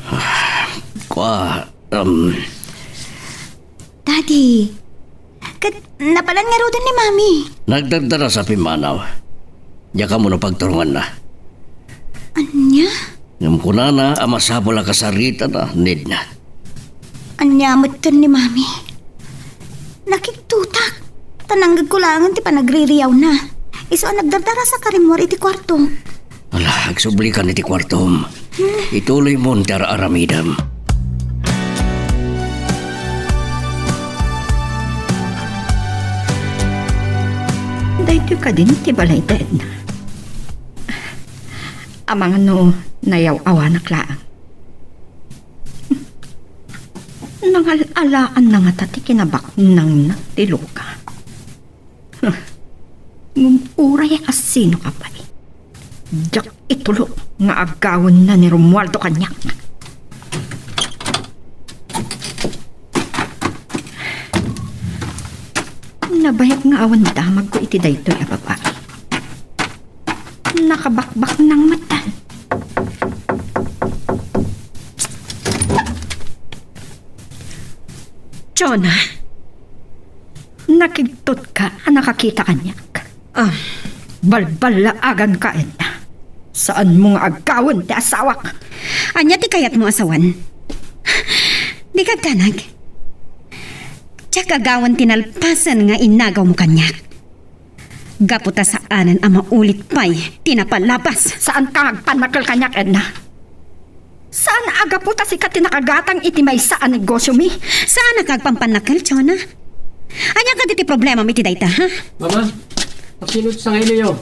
Ah, kua, um, Daddy, ket napalan ngaruden ni Mami. Nagdardaras a pimmanaw. Diak ammo no pagturunganna. Ania? Ngem kunana a masapul a kasaritana ni Edna. Ania metten ni Mami? Nakigtotak. Ta nangngegko laengen ti panagririawna. Isu a nagdardaras a karimmuar iti kuarto. Ala, agsublikan iti kuartom. Ituloymon ti ar-aramidem. Daytoy kadin ti balay da Edna. Amangan no nayaw-awanak laeng. Nangal-alaanna ngata ti kinabaknangna ti luka. Huh. Ngem uray a sino ka pay, diak itulo nga agawenna ni Romualdo kaniak. Nabayag nga awan damagko iti daytoy a babai. Nakabakbaknang met. Jonah, nakigtotka a nakakita kaniak. Ah. Balballaaganka, Edna. Saanmo nga agawen ti asawak. Ania ti kayatmo a sawen? Dika agdanag. Diak agawen ti nalpasen nga inagawmo kaniak. Gapu ta saanen a maulit pay ti napalabas. Saanka nga agpannakkel kaniak, Edna. Saan a gapu ta sika ti nakagatang iti maysa a negosyomi? Saan a kagpampannakel, Jonah? Ania kadi ti problemam iti dayta, ha? Mama, asino ti sangailiyo?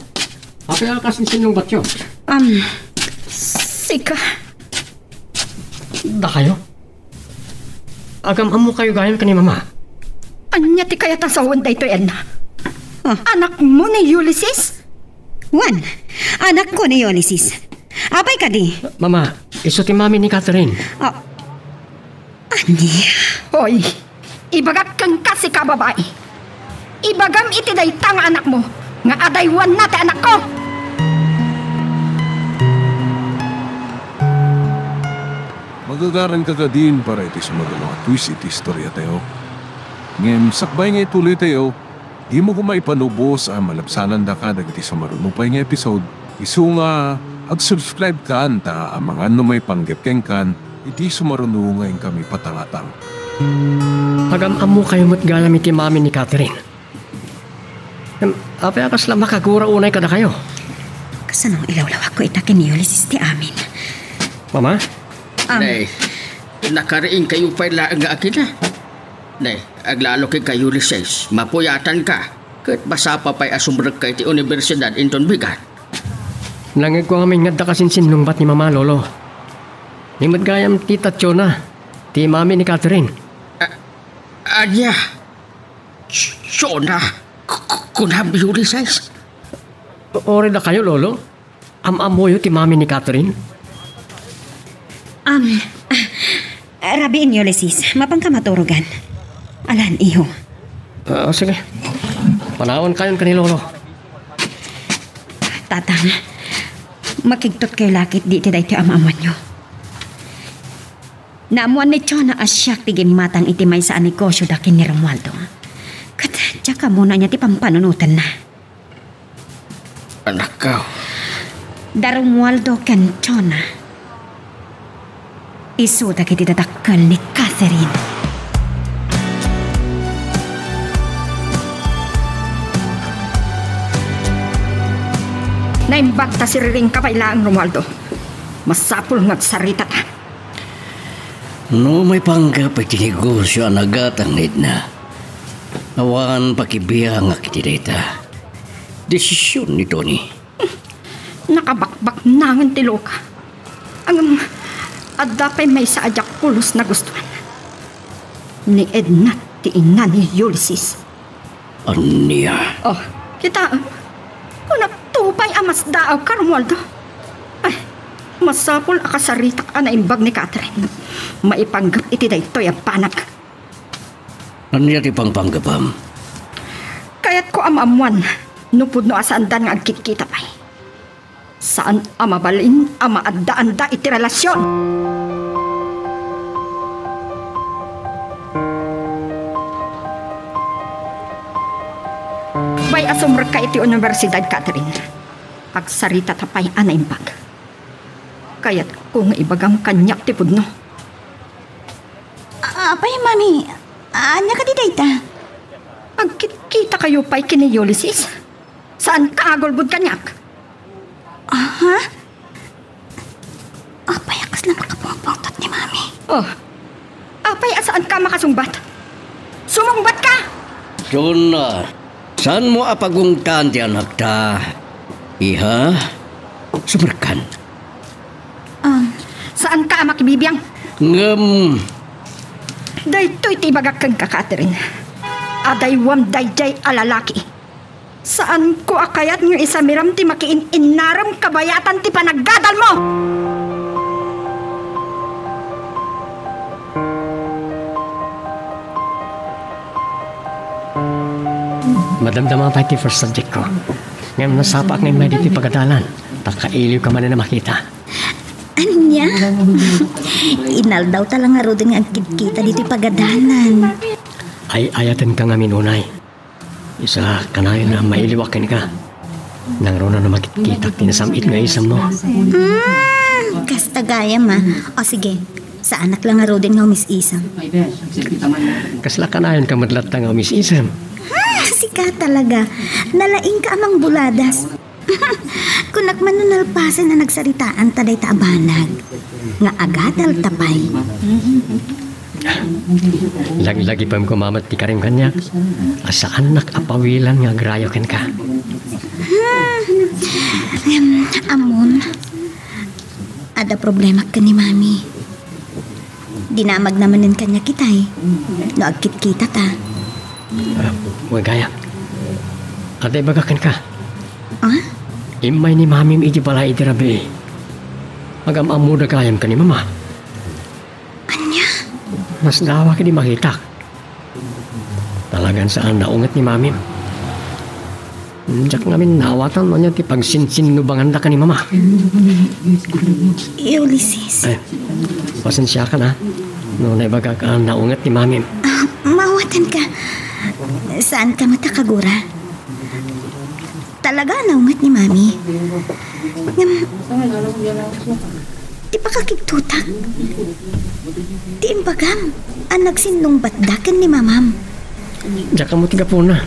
Apay a kas insinnungbatyo? Um, sika. Dakayo? Agam-ammokayo gayam ken ni Mama. Ania ti kayat a sawen daytoy, Edna? Ah. Anakmo ni Ulysses? Wen, anakko ni Ulysses. Apay kadi? Mama, isu ti mami ni Catherine. Ah, ania? Hoy, ibagak kenka, sika babai. Ibagam iti dayta nga anakmo nga adaywanna ti anakko. Magagaranka kadin para iti sumaruno a twist iti istoriatayo. Ngem sakbay nga ituloytayo, dimo koma ipanubos a malabsanandaka dagiti sumaruno pay nga episode, isu nga ag-subscribe-kan ta amangan no maipanggep kenkan iti sumaruno nga inkami patangatang. Agam-ammokayo met gayam iti mami ni Catherine. Em, apay a kasla makagura unay kadakayo? Kasano ilawlawakko ita ken ni Ulysses ti amin? Mama? Am- Nay, nakariingkayo pay laeng nga agina. Nay, aglalo kenka, Ulysses, mapuyatanka. Ket masapa pay a sumrekka iti universidad inton bigat. Nangngegko ngamin nga adda kasinsinnungbat ni Mama, Lolo. Ni met gayam ti Tationa, ti mami ni Catherine. A-, ania? Jonah, k-, k-, kunam, Ulysses? O-, ori dakayo, Lolo? Am-ammoyo ti mami ni Catherine? Am, ah, rabiin, Ulysses. Mapanka maturogan. Alan, iho. Ah, sige. Panawankayon ken ni Lolo. Tatang, makigtotkayo la ketdi iti daytoy am-ammoanyo. Naammoan ni Jonah a siak ti gimmatang iti maysa a negosyoda ken ni Romualdo. Ket diak ammo no ania ti pampanunotenna. Anakko. Da Romualdo ken Jonah, isu dagiti dadakkel ni Catherine. Naimbag ta siriringka pay laeng, Romualdo. Masapul nga agsaritata. No maipanggep iti negosyo a nagatang, Edna, awan pakibiangak iti dayta. Desision ni Tony. Nakabakbaknangen ti loka. Ngem, adda pay maysa a diak pulos nagustuan. Ni Edna ti ina ni Ulysses. Ania? Oh, kita, kunakto pay a masdaawka, Romualdo. Ay, masapul a kasaritak a naimbag ni Catherine. Maipanggep iti daytoy a banag. Ania ti pangpanggepam? Kayatko a maammoan no pudno a saandan nga agkitkita pay. Saan a mabalin a maaddaanda iti relasion. Bay a sumrekka iti universidad, Catherine. Agsaritata pay a naimbag. Kayatko nga ibagam kaniak ti pudno. A-, apay, Mami? Ania kadi dayta? Agkitkitakayo pay ken ni Ulysses? Saanka nga agulbod kaniak? Aha? Apay a kasla makapungpungtot ni Mami? Oh, apay a saanka makasungbat? Sumungbatka! Jonah, saanmo a pagungtan ti anakta? Iha, sumrekkan. Ah, saanka a makibibiang? Ngem, daytoy ti ibagak kenka, Catherine. Adaywam daydiay a lalaki. Saanko a kayat nga isamiram ti makiin-innarem kabayatan ti panaggadalmo! Madamdama pay ti first subject ko. Ngem nasapaak nga immay ditoy pagadalan. Ta kailiwka manen a makita. Ania? Inaldawta la ngaruden nga agkitkita ditoy pagadalan. Ay-ayatenka ngamin unay. Isa, kanayon a mailiwak kenka. Nangruna no makitkitak ti nasam-it nga isemmo. Hmm, kasta gayam a. O sige, saanak la ngaruden nga umis-isem. Kasla kanayonka met latta nga umis-isem. Hmm, sika talaga. Nalaingka a mangbuladas. Kunak man no nalpasen a nagsaritaanta dayta a banag nga agadalta pay. Laglagipem koma met ti karim kaniak a saannak a pawilan nga agrayo kenka. Hmm. Em, ammom, adda problemak ken ni Mami. Dinamagna manen kaniak itay no agkitkitata. Ah, wen gayam. Adda ibagak kenka. Ah? Immay ni Mamim iti balay iti rabii. Agam-ammoda gayam ken ni Mama. Ania? Nasdawak idi makitak. Talagan saan naunget ni Mamim. Diak ngamin naawatan no ania ti pagsinsinnubanganda ken ni Mama. Ulysses. Ay, pasensiakan, a. No naibagak a naunget ni Mamim. Ah, maawatanka. Saanka met a kagura. Talaga a naunget ni Mami. Ngem, ti pakakigtotak. Ti imbagam a nagsinnungbatda ken ni Mamam. Diak ammo ti gapuna.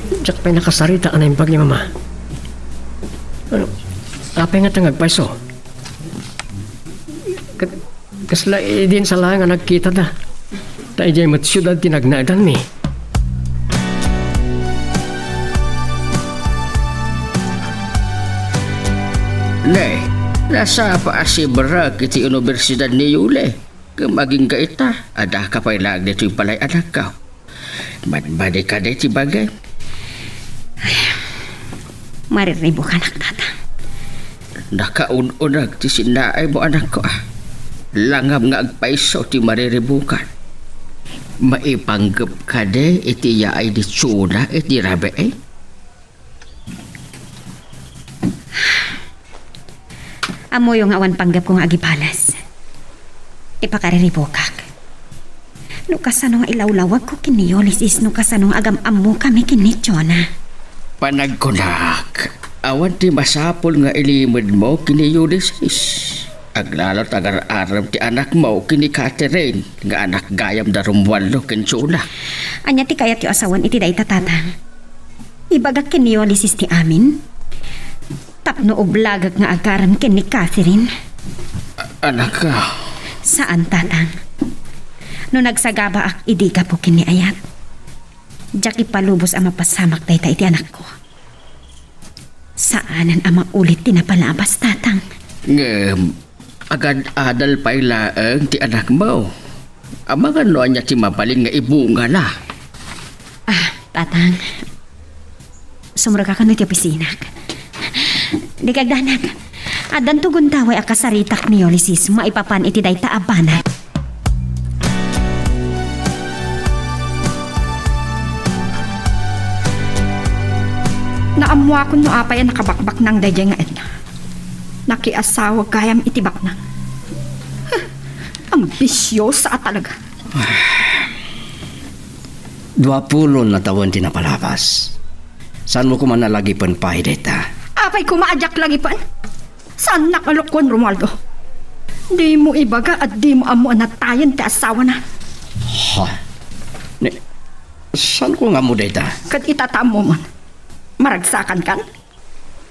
Diak pay nakasarita a naimbag ni Mama. Ano, apay ngata nga agpayso? Ket kasla idin sa laeng a nagkitada. Ta idiay met siudad ti nagnaedanmi. Ne, nasapa a sibrek iti universidad ni Yuli. Ngem agingga ita, adda ka pay laeng ditoy balay, anakko. Madmadi kadi ti bagim. Ay, mariribukanak, Tatang. Nakaun-uneg ti sinnaaymo, anakko, a. Langam nga agpayso ti mariribukan. Maipanggep kadi iti yaay ni Chona iti rabii? Ammoyo nga awan panggepko nga agibales. Ipakariribukak. No kasano nga ilawlawagko ken ni Ulysses, no kasano nga agam-ammokami ken ni Jonah. Panagkunak, awan ti masapul nga ilimedmo ken ni Ulysses. Aglalo ta agar-arem ti anakmo ken ni Catherine nga anak gayam da Romualdo ken Jonah. Ania ti kayatyo a sawen iti dayta, Tatang? Ibagak ken ni Ulysses ti amin? Tapno ublagek nga agarem ken ni Catherine? A-, anak ka. Saan, Tatang. No nagsagabaak idi gapu ken ni Ayat, diak ipalubos a mapasamak dayta iti anakko. Saanen a maulit ti napalabas, Tatang. Ngem, agad-adal pay laeng ti anakmo. Amangan no ania ti mabalin nga ibungana. Ah, Tatang. Sumrekak kano iti opisinako. Dika agdanag. Addanto gundaway a kasaritak ni Ulysses maipapan iti dayta a banag. Naammoakon no apay a nakabakbaknang daydiay nga Edna. Nakiasawa gayam iti baknang. Huh, ambisiosa a talaga. Dua pulon a tawen ti napalabas. Saanmo koma a lagipen pay dayta? Apay koma a diak lagipen? Saannak a lokoen, Romualdo. Dimo ibaga a dimo ammo a natayen ti asawana. Ha? Ni, saanko nga ammo dayta? Ket ita ta ammoman. Maragsakankan?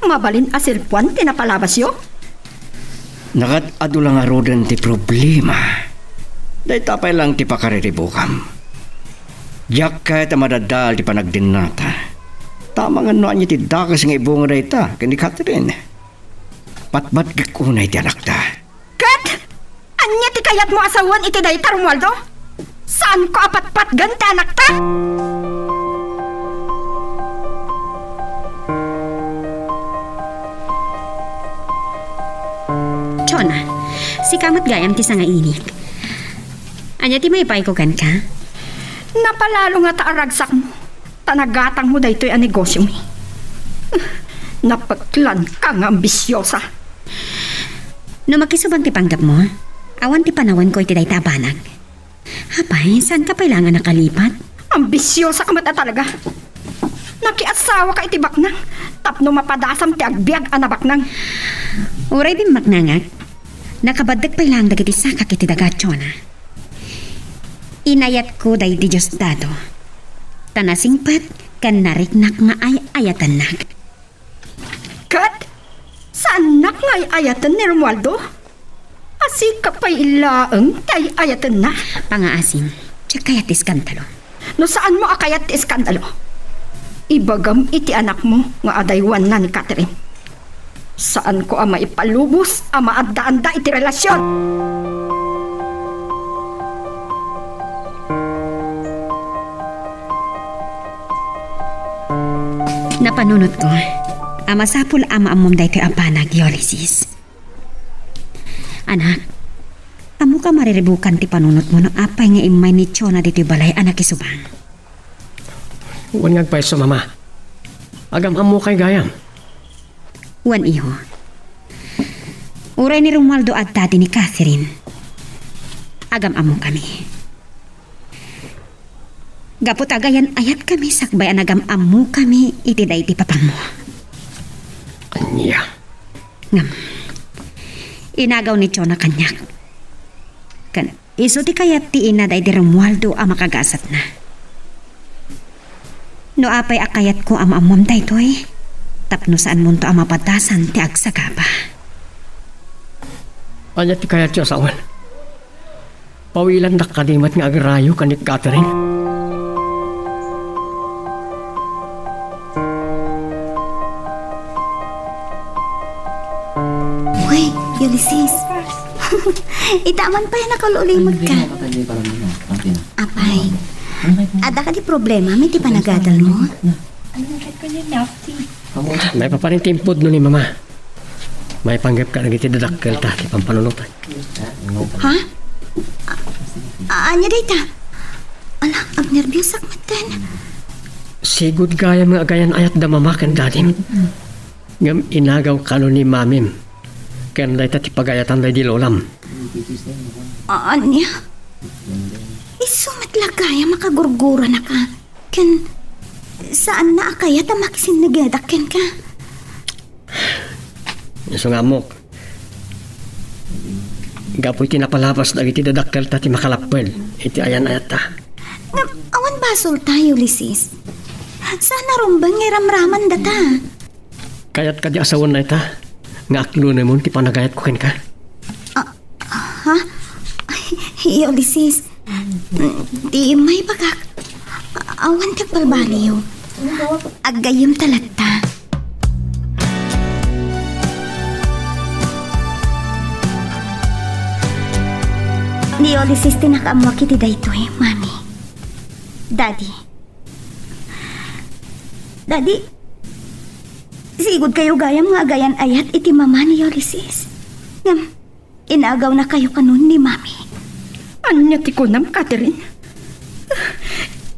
Mabalin a selpoan ti napalabasyo? Nakat adu la ngaruden ti problema. Dayta pay laeng ti pakariribukam. Diak kayat a madadael ti panagdennata. Ta amangan no ania ti dakes nga ibunga dayta ken ni Catherine. Patpatgek unay ti anakta. Ket ania ti kayatmo a sawen iti dayta, Romualdo? Saanko a patpatgen ti anakta? Jonah, sika met gayam ti sangainik. Ania ti maipayko kenka? Napalalo ngata a ragsakmo. Ta nagatangmo daytoy a negosyomi. Napeklanka nga ambisiosa. No makisubang ti panggepmo, awan ti panawenko iti dayta a banag. Apay, saanka pay laeng a nakalipat? Ambisiosa ka met a talaga. Nakiasawaka iti baknang tapno mapadasam ti agbiag a nabaknang. Uray dimmaknangak, nakabaddek pay laeng dagiti sakak iti daga, Jonah. Inayatko daydi Diosdado, ta nasingpet ken nariknak nga ay-ayatennak. Ket Nga ay-ayaten ni Romualdo? Asika pay laeng ti ay-ayatenna. Pangaasim, diak kayat ti iskandalo. No saanmo a kayat ti iskandalo, ibagam iti anakmo nga adaywanna ni Catherine. Saanko a maipalubos a maaddaanda iti relasion. Napanunotko a masapul a maammom daytoy a banag, Ulysses. Anak, ammok a mariribukan ti panunotmo no apay nga immay ni Jonah ditoy balay a nakisubang. Wen nga agpayso, Mama. Agam-ammokay gayam. Wen, iho. Uray ni Romualdo adda daydi ni Catherine, agam-ammokami. Gapu ta agayan-ayatkami sakbay a nagam-ammokami iti daydi papanmo. Ania? Ngem, inagaw ni Jonah kaniak. Ken isu ti kayat ti ina daydi Romualdo a makagasatna. No apay a kayatko a maammom daytoy, tapno saanmonto a mapadasan ti agsagaba. Ania ti kayatyo a sawen? Pawilandak kadi met nga agrayo ken ni Catherine. Uy, Ulysses. Ita man pay a nakaul-ulimekka. Apay, adda kadi problema iti panagadalmo? Maipapan ti impudno ni Mama. Maipanggepka dagiti dadakkelta ti pampanunotek. Ha? A-, ania dayta? Ala, agnerbiasak metten. Sigud gayam nga agayan-ayatda Mama ken Dadim. Ngem inagaw kano ni Mamim ken dayta ti pagayatan daydi lolam. A-, ania? Isu met la gayam a kagurguranaka. Ken saanna a kayat a makisinnegedak kenka. Isu nga ammok, gapu iti napalabas dagiti dadakkelta ti makalapped iti ayan-ayatta. Ngem awan basolta, Ulysses. Saan a rumbeng nga iramramandata. Kayat kadi a sawen dayta nga aklunemon ti panagayatko kenka? Ah, ha? Ay, Ulysses, di maibagak. Awan ti agbalbaliw. Aggayyemta latta. Ni Ulysses ti nakaammoak iti daytoy, Mami. Daddy. Daddy, sigud kayo gayam nga agayan-ayat iti mama ni Ulysses. Ngem, inagawnakayo kanon ni Mami. Ania ti kunam, Catherine?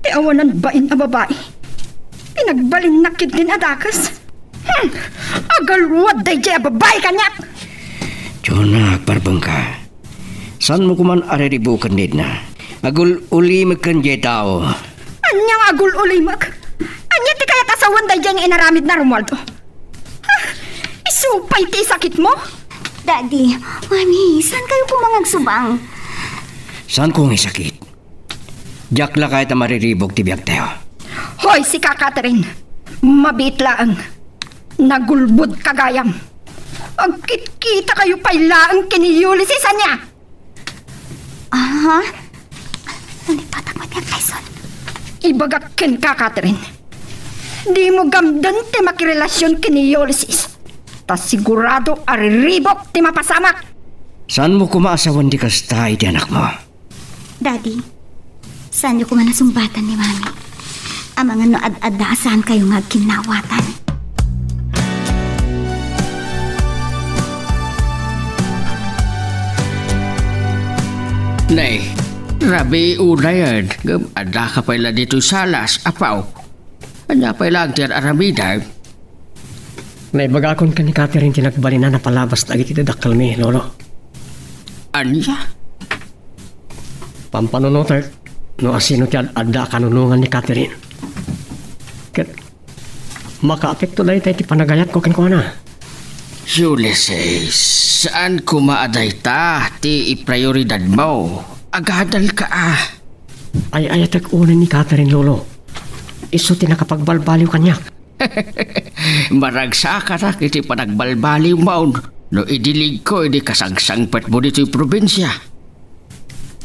Ti awanan bain a babai, pinagbalinnak ketdin a dakes. Hmm, agalwad daydiay a babai kaniak! Jonah, agparbengka. Saanmo koman a riribuken ni Edna? Agul-ulimek ken diay tao. Ania nga agul-ulimek? Ania ti kayat a sawen daydiay nga inaramidna, Romualdo? Ha? Isu pay ti isakitmo? Daddy, Mami, saan kayo koma nga agsubang? Saanko nga isakit? Diak la kayat a mariribuk ti biagtayo. Hoy, sika, Catherine! Mabiit laeng. Nagulbodka gayam. Agkitkita kayo pay laeng ken ni Ulysses, ania? Aha? Nalipatak met nga Tyson. Ibagak kenka, Catherine. Dimo gamden ti makirelasion ken ni Ulysses. Ta sigurado a riribuk ti mapasamak. Saanmo koma a sawen ti kasta iti anakmo? Daddy, saanyo koma nasungbatan ni Mami? Amangan no ad-adda a saan kayo nga agkinnawatan. Nay, rabii unayen, ngem addaka pay la ditoy salas, apo. Ania pay laeng ti ar-aramidem? Naibagakon ken ni Catherine ti nagbalin a napalabas dagiti dadakkelmi, Lolo. Ania? Pampanunotek no asino ti ad-adda a kanunongan ni Catherine. Ket makaapekto dayta iti panagayatko kenkuana. Ulysses, saan koma a dayta ti iprioridadmo. Agadalka a. Ay-ayatek unay ni Catherine, Lolo. Isu ti nakapagbalbaliw kaniak. Maragsakanak iti panagbalbaliwmon. No idiligko idi kasangsangpetmo ditoy probinsia.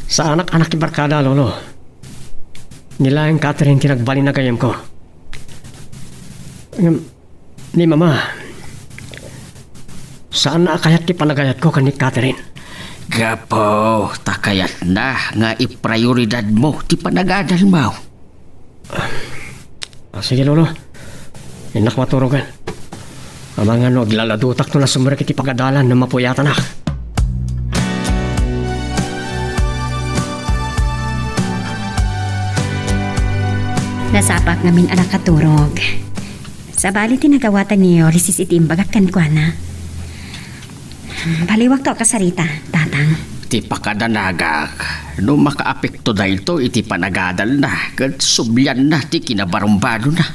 Saanak a nakibarkada, Lolo. Ni laeng Catherine ti nagbalin a gayyemko. Ngem, ni Mama, saanna a kayat ti panagayatko ken ni Catherine. Gapu ta kayatna nga iprioridadmo ti panagadalmo. Ah, sige, Lolo. Innak maturogen. Amangan no aglaladutak no nasumrek iti pagadalan no mapuyatanak. Nasapaak ngamin a nakaturog. Sabali ti nagawatan ni Ulysses iti imbagak kenkuana. Baliwakto a kasarita, Tatang. Ti pakadanagak, no makaapekto daytoy iti panagadalna ket sublianna ti kinabarumbalona.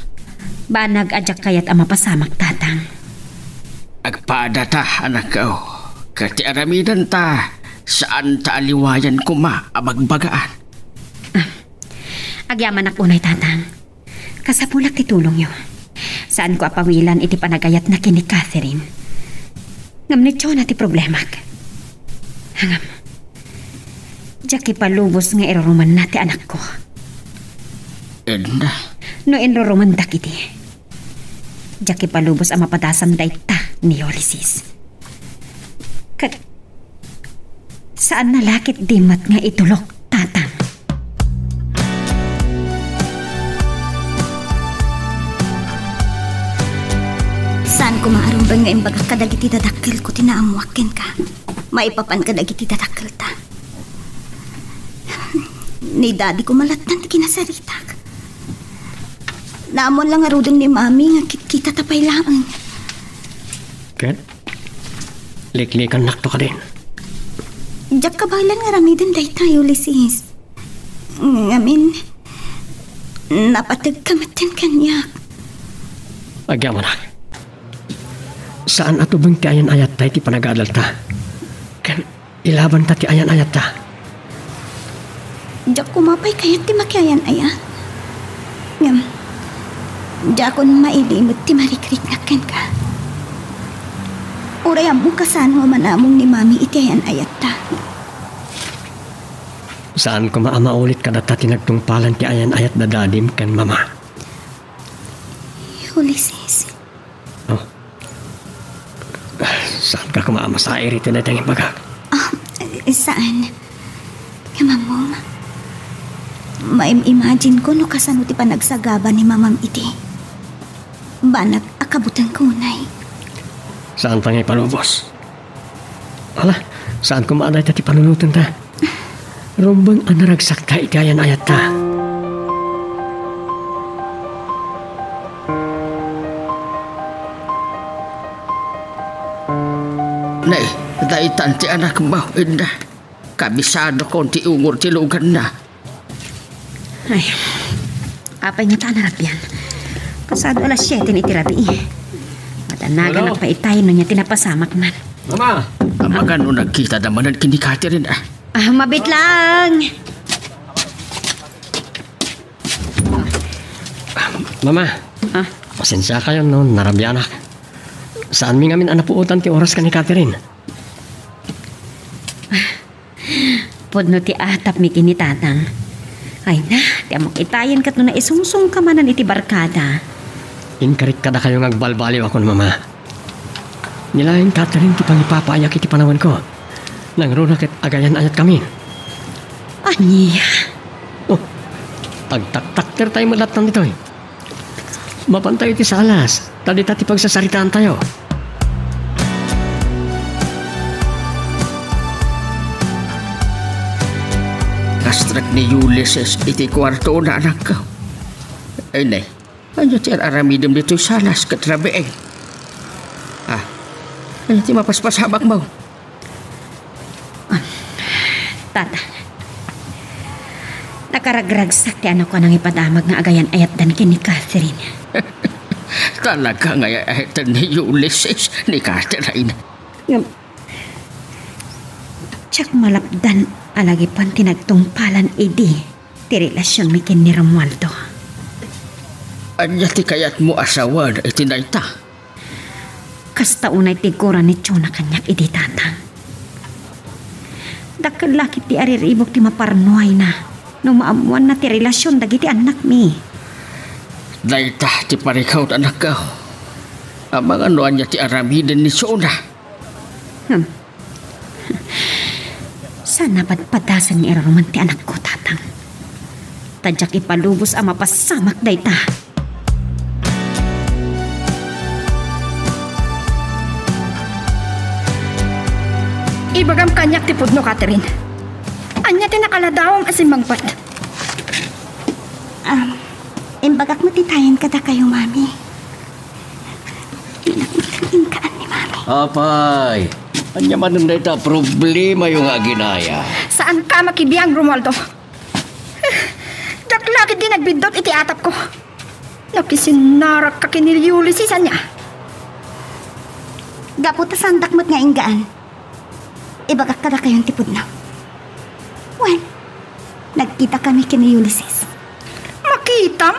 Banag a diak kayat a mapasamak, Tatang. Agpadata, anakko, ket ti aramidenta, saanta a liwayan koma a bagbagaan. Ah, agyamanak unay, Tatang. Kasapulak ti tulongyo. Saanko a pawilan iti panagayatna ken ni Catherine. Ngem ni Jonah ti problemak. Ngem, diak ipalubos nga irurumanna ti anakko. Edna. No inrurumandak iti, diak ipalubos a mapadasan dayta ni Ulysses. Ket saanna la ketdi met nga itulok, Tatang. Saan koma a rumbeng nga imbagak kadagiti dadakkelko ti naammoak kenka maipapan kadagiti dadakkelta. Ni Daddy koma lattan ti kinasaritak. Naammoan la ngaruden ni Mami nga kitkitata pay laeng. Ket? Liklikannakto kadin. Diak kabaelan nga aramiden dayta, Ulysses. Ngamin, napategka metten kaniak. Agyamanak. Saan a tubeng ti ayan-ayatta iti panagadalta. Ken ilabanta ti ayan-ayatta. Diak koma pay kayat ti makiayan-ayat. Ngem, diakon mailimut ti marikriknak kenka. Uray ammok kasano a manamong ni Mami iti ayan-ayatta. Saan koma a maulit kadata ti nagtungpalan ti ayan-ayat da Dadim ken Mama. Ulysses. Oh. Saanka koma a masair iti dayta nga imbagak? Ah, saan. Ngem ammom, maim-imagine ko no kasano ti panagsagaba ni Mamam iti banag a kabutengko unay. Saanta nga ipalubos. Ala, saan koma a dayta ti panunotenta. Rumbeng a naragsakta iti ayan-ayatta. Nay, daytan ti anakmo, Edna. Kabisadokon ti ungor ti luganna. Ay, apay ngata a narabian? Pasado alas siete iti rabii. Madanagan Hello? Pay itayen no ania ti napasamak man. Mama! Amangan no nagkita da manen ken ni Catherine, ah. Ah, mabit lang. Mama, Ah? Pasensiakayon no narabianak. Saanmi ngamin a napuotan ti oras ken ni Catherine. Pudno ti atapmi ken ni Tatang. Ay na, ti ammok itayen ket no naisungsongka manen iti barkada. Inkarik kadakayo nga agbalbaliwakon, Mama. Ni laeng Catherine ti pangipapaayak iti panawenko. Nangruna ket agayan-ayatkami. Ania? Oh, agtaktaktertayo met lattan ditoy. Mapantayo iti salas, ta dita ti pagsasaritaantayo. Kastrek ni Ulysses iti kuartona, anakko. Ay, nay, ania ti ar-aramidem ditoy salas ket rabii? Ah, ania ti mapaspasabakmo? Tata, nakaragragsak ti anakko a nangipadamag nga agayan-ayatdan ken ni Catherine. Talaga nga ay-ayatdan ni Ulysses ni Catherine. Ngem, diak malapdan a lagipan ti nagtungpalan idi ti relasionmi ken ni Romualdo. Ania ti kayatmo a sawen iti dayta? Kasta unay ti igguran ni Jonah kaniak idi tatang. Dakkel la ket ti ariribuk ti maparnuayna no maammoanna ti relasion dagiti annakmi. Dayta ti parikut, anakko. Amangan no ania ti aramiden ni Jonah. Hmm. Saan a padpadasen nga iraruman ti anakko, tatang. Ta diak ipalubos a mapasamak dayta. Ibagam kaniak ti pudno, Catherine. Ania ti nakaladawam a simmangpet? Um, imbagak met itayen kadakayo, Mami. Inkaan ni Mami. Apay, ania manen dayta a problemayo nga aginaya? Saanka makibiang, Romualdo. Diak la ketdi nagbiddut iti atapko. Nakisinarakka ken ni Ulysses, ania? Gapu ta saandak met nga inggaan, ibagak kadakayon ti pudno. Wen, nagkitakami ken ni Ulysses. Makitam?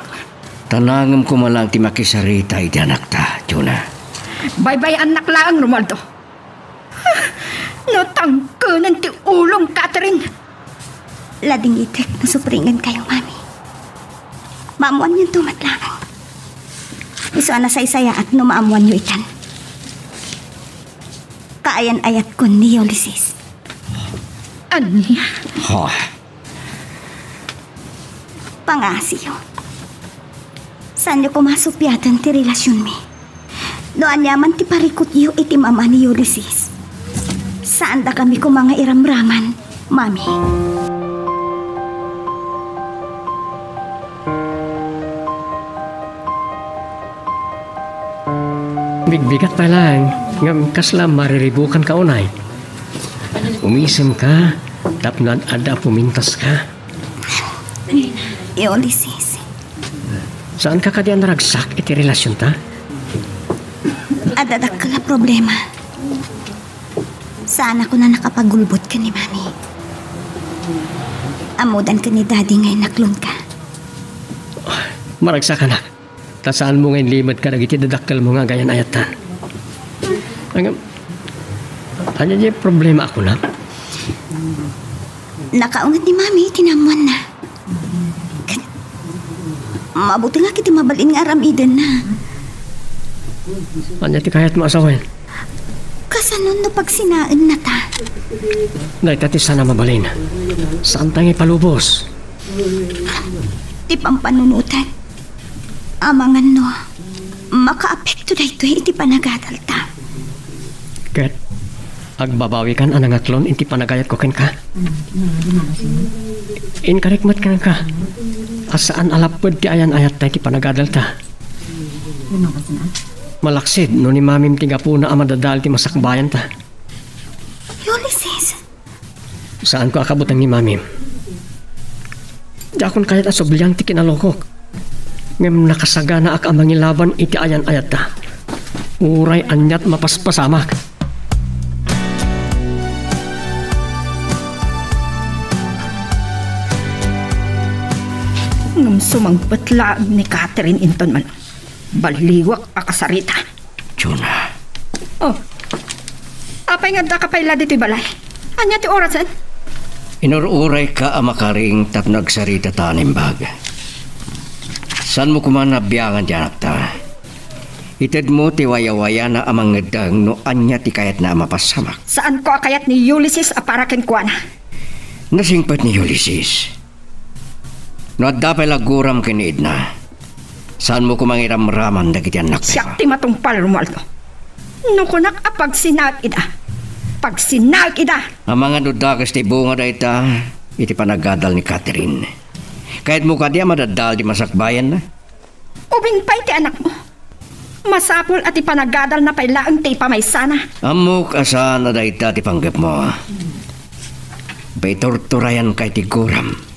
Tanangem koma laeng ti makisarita iti anakta, Jonah. Baybay-annak laeng, Romualdo. No tangkenen ti ulom, Catherine. Ladingitek no supringenkayo, Mami. Maammoanyonto met laeng. Isu a nasaysayaat no maammoanyo itan. Kaayan-ayatkon ni Ulysses. Ania? Ha? Pangaasiyo. Saanyo koma supiaten ti relasionmi. No aniaman ti parikutyo iti mama ni Ulysses, saandakami koma nga iramraman, Mami. Bigbigat pay laeng, ngem kasla mariribukanka unay. Umisemka tapno ad-adda a pumintaska. Ulysses. Saanka kadi a naragsak iti relasionta? Adda dakkel a problema. Saanakon a nakapagulbod ken ni Mami. Ammodan ken ni Daddy nga inaklonka. Maragsak, anak. Ta saanmo nga inlimed kadagiti dadakkelmo nga agayan-ayattan. Ngem, ania diay problema a kunak? Nakaunget ni Mami iti naammoanna. Ket mabutengak iti mabalin nga aramidenna. Ania ti kayatmo a sawen? Kasano no pagsinaennata? Dayta ti saan a mabalin. Saanta nga ipalubos. Ti pampanunoten. Amangan no makaapekto daytoy iti panagadalta. Ket agbabawikan a nangaklon iti panagayatko kenka. Inkarik met kenka a saan a lapped ti ayan-ayatta iti panagadalta. Malaksid no ni Mamim ti gapuna a madadael ti masakbayanta. Ulysses. Saanko a kabuteng ni Mamim. Diakon kayat a subliang ti kinalokok. Ngem nakasaganaak a mangilaban iti ayan-ayatta. Uray aniat mapaspasamak. Ngem sumangpet laeng ni Catherine inton man. Baliwak a kasarita. Jonah. Oh. Apay nga addaka pay la ditoy balay? Ania ti orasen? Inur-urayka a makariing tapno agsaritata a naimbag. Saanmo koma nabiangan ti anakta. Itedmo ti wayawayana a mangeddeng no ania ti kayatna a mapasamak. Saanko a kayat ni Ulysses a para kenkuana. Nasingpet ni Ulysses. No adda pay la guram ken ni Edna, saanmo koma nga iramraman dagiti annaktayo. Siak ti matungpal, Romualdo. No kunak a pagsinaek ida, pagsinaek ida! Amangan no dakes ti bunga dayta iti panagadal ni Catherine. Kayatmo kadi a madadael ti masakbayanna? Ubing pay ti anakmo. Masapul a ti panagadalna pay laeng ti ipamaysana. Ammok a saan a dayta ti panggepmo. Paiturturayanka iti guram.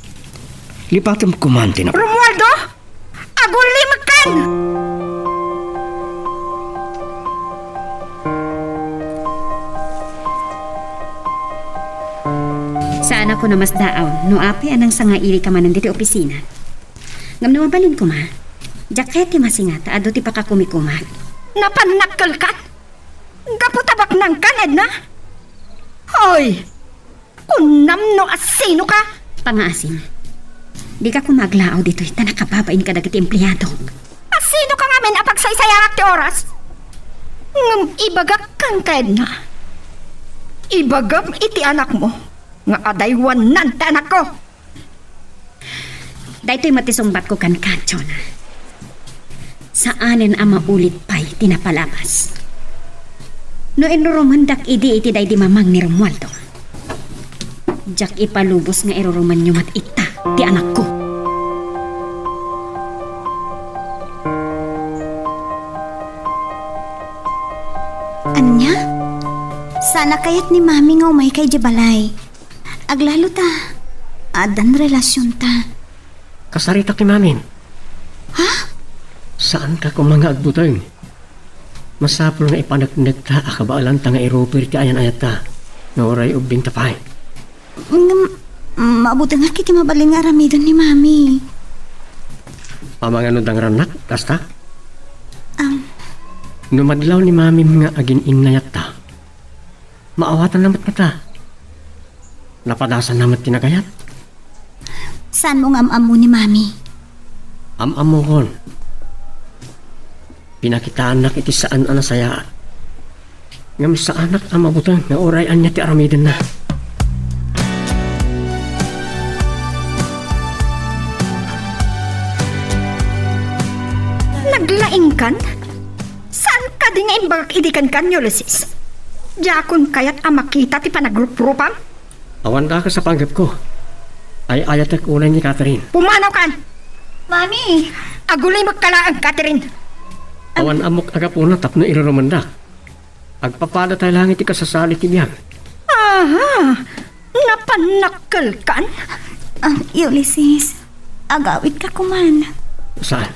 Lipatem koman ti nap- Romualdo! Agulimekkan! Saanak a namasdaaw no apay a nangsangailika manen ditoy opisina. Ngem no mabalin koma, diak kayat ti masinga ta adu ti pakakumikumak. Napannakkelkan? Gapu ta baknangkan, Edna? Hoy! Kunam no asinoka? Pangaasim, dika koma aglaaw ditoy ta nakababain kadagiti empleadok. Asinoka ngamin a pagsaysayangak ti oras? Ngem ibagak kenka, Edna. Ibagam iti anakmo nga adaywanan ti anakko. Daytoy met ti sungbatko kenka, Jonah. Saanen a maulit pay ti napalabas. No inrurumendak idi iti daydi mamang ni Romualdo, diak ipalubos nga irurumenyo met ita ti anakko. Ania? Saan a kayat ni Mami nga umayka idiay balay. Aglalo ta, addan relasionta. Kasaritak ni Mamin. Ha? Saanka koma nga agbuteng. Masapul nga ipaneknekta a kabaelanta nga iruper ti ayan-ayatta, nga uray ubbingta pay. Ngem, mabutengak iti mabalin nga aramiden ni Mami. Amangan no dangrannak, kasta? Am. No madlaw ni Mamim nga agin-innayatta, maawatanna met ngata. Napadasanna met ti nagayat. Saanmo nga am-ammo ni Mami? Am-ammokon. Pinakitaannak iti saan a nasayaat. Ngem saanak a mabuteng nga uray ania ti aramidenna. Naglaingkan? Saan kadi nga imbagak idi kenka, Ulysses? Diakon kayat a makita ti panagruprupam? Awan dakes a panggepko. Ay-ayatek unay ni Catherine. Pumanawkan! Mami! Agulimekka laeng, Catherine! Awan ammok a gapuna tapno irurumendak. Agpapadatayo laeng iti kasasali ti biag. Aha! Napannakkelkan? Ah, Ulysses, agawidka koman. Saan?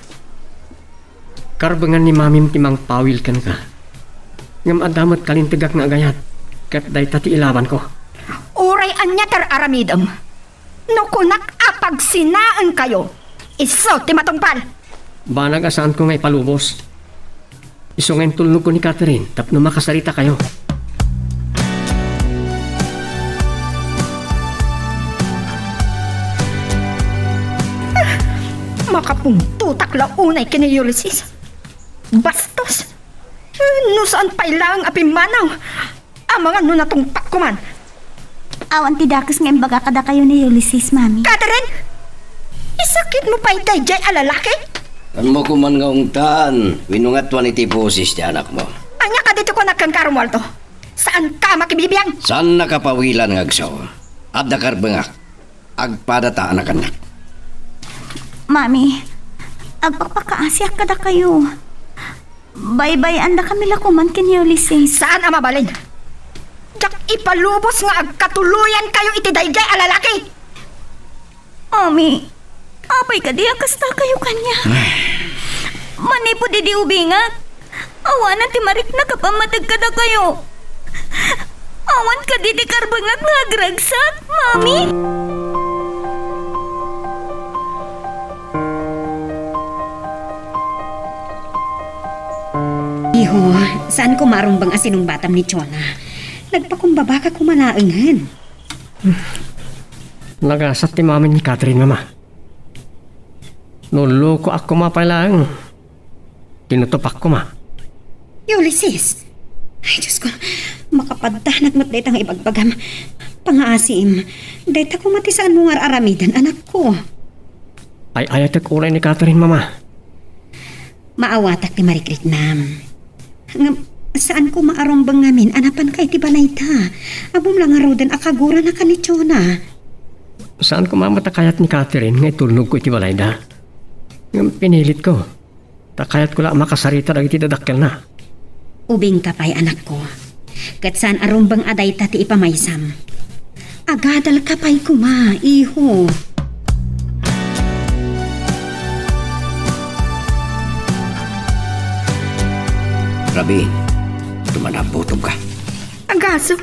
Karbengan ni Mamim ti mangpawil kenka. Ngem adda met kalintegak nga agayat, ket dayta ti ilabanko. Uray ania ti ar-aramidem, no kunak a pagsinaenkayo, isu ti matungpal. Banag a saanko nga ipalubos. Isu nga intulnogko ni Catherine tapno makasaritakayo. Makapuntotak la unay ken ni Ulysses. Bastos! No saan pay laeng a pimmanaw, amangan no natungpakko man. Awan ti dakes nga imbaga kadakayo ni Ulysses, Mami. Catherine! Isakitmo pay daydiay a lalaki? Saanmo koman nga ungtan wenno nga atuan iti boses ti anakmo. Ania kadi ti kunak kenka, Romualdo? Saanka makibibiag? Saannaka pawilan nga agsaw. Adda karbengak. Agpadata a nagannak. Mami, agpakpakaasiak kadakayo. Baybay-andakami la koman ken ni Ulysses. Saan a mabalin. Diak ipalubos nga agkatuloyankayo iti daydiay a lalaki. Mami, apay kadi a kastakayo kaniak? Manipud idi ubingak, awanen ti mariknak a pammateg kadakayo. Awan kadi ti karbengak nga agragsak, Mami? Iho, saan ko marumbeng a sinungbatam ni Jonah. Nagpakumbabaka koma laengen. Nagasat ti mami ni Catherine, Mama. Nullukoak koma pay laeng. Tinutopak koma. Ulysses! Ay, Diyos ko. Makapaddanag met dayta nga ibagbagam. Pangaasim, dayta koma ti saanmo nga ar-aramiden, anakko. Ay-ayatek unay ni Catherine, Mama. Maawatak ti marikriknam. Ngem, saan koma a rumbeng ngamin a napanka iti balayta. Ammom la ngaruden a kagurana ken ni Jonah. Saan koma met a kayat ni Catherine nga itulnogko iti balayda. Ngem pinilitko. Ta kayatko la a makasarita dagiti dadakkelna. Ubingka pay, anakko. Ket saan a rumbeng a dayta ti ipamaysam. Agadalka pay koma, iho. Rabi, tumanabutobka. Agasem,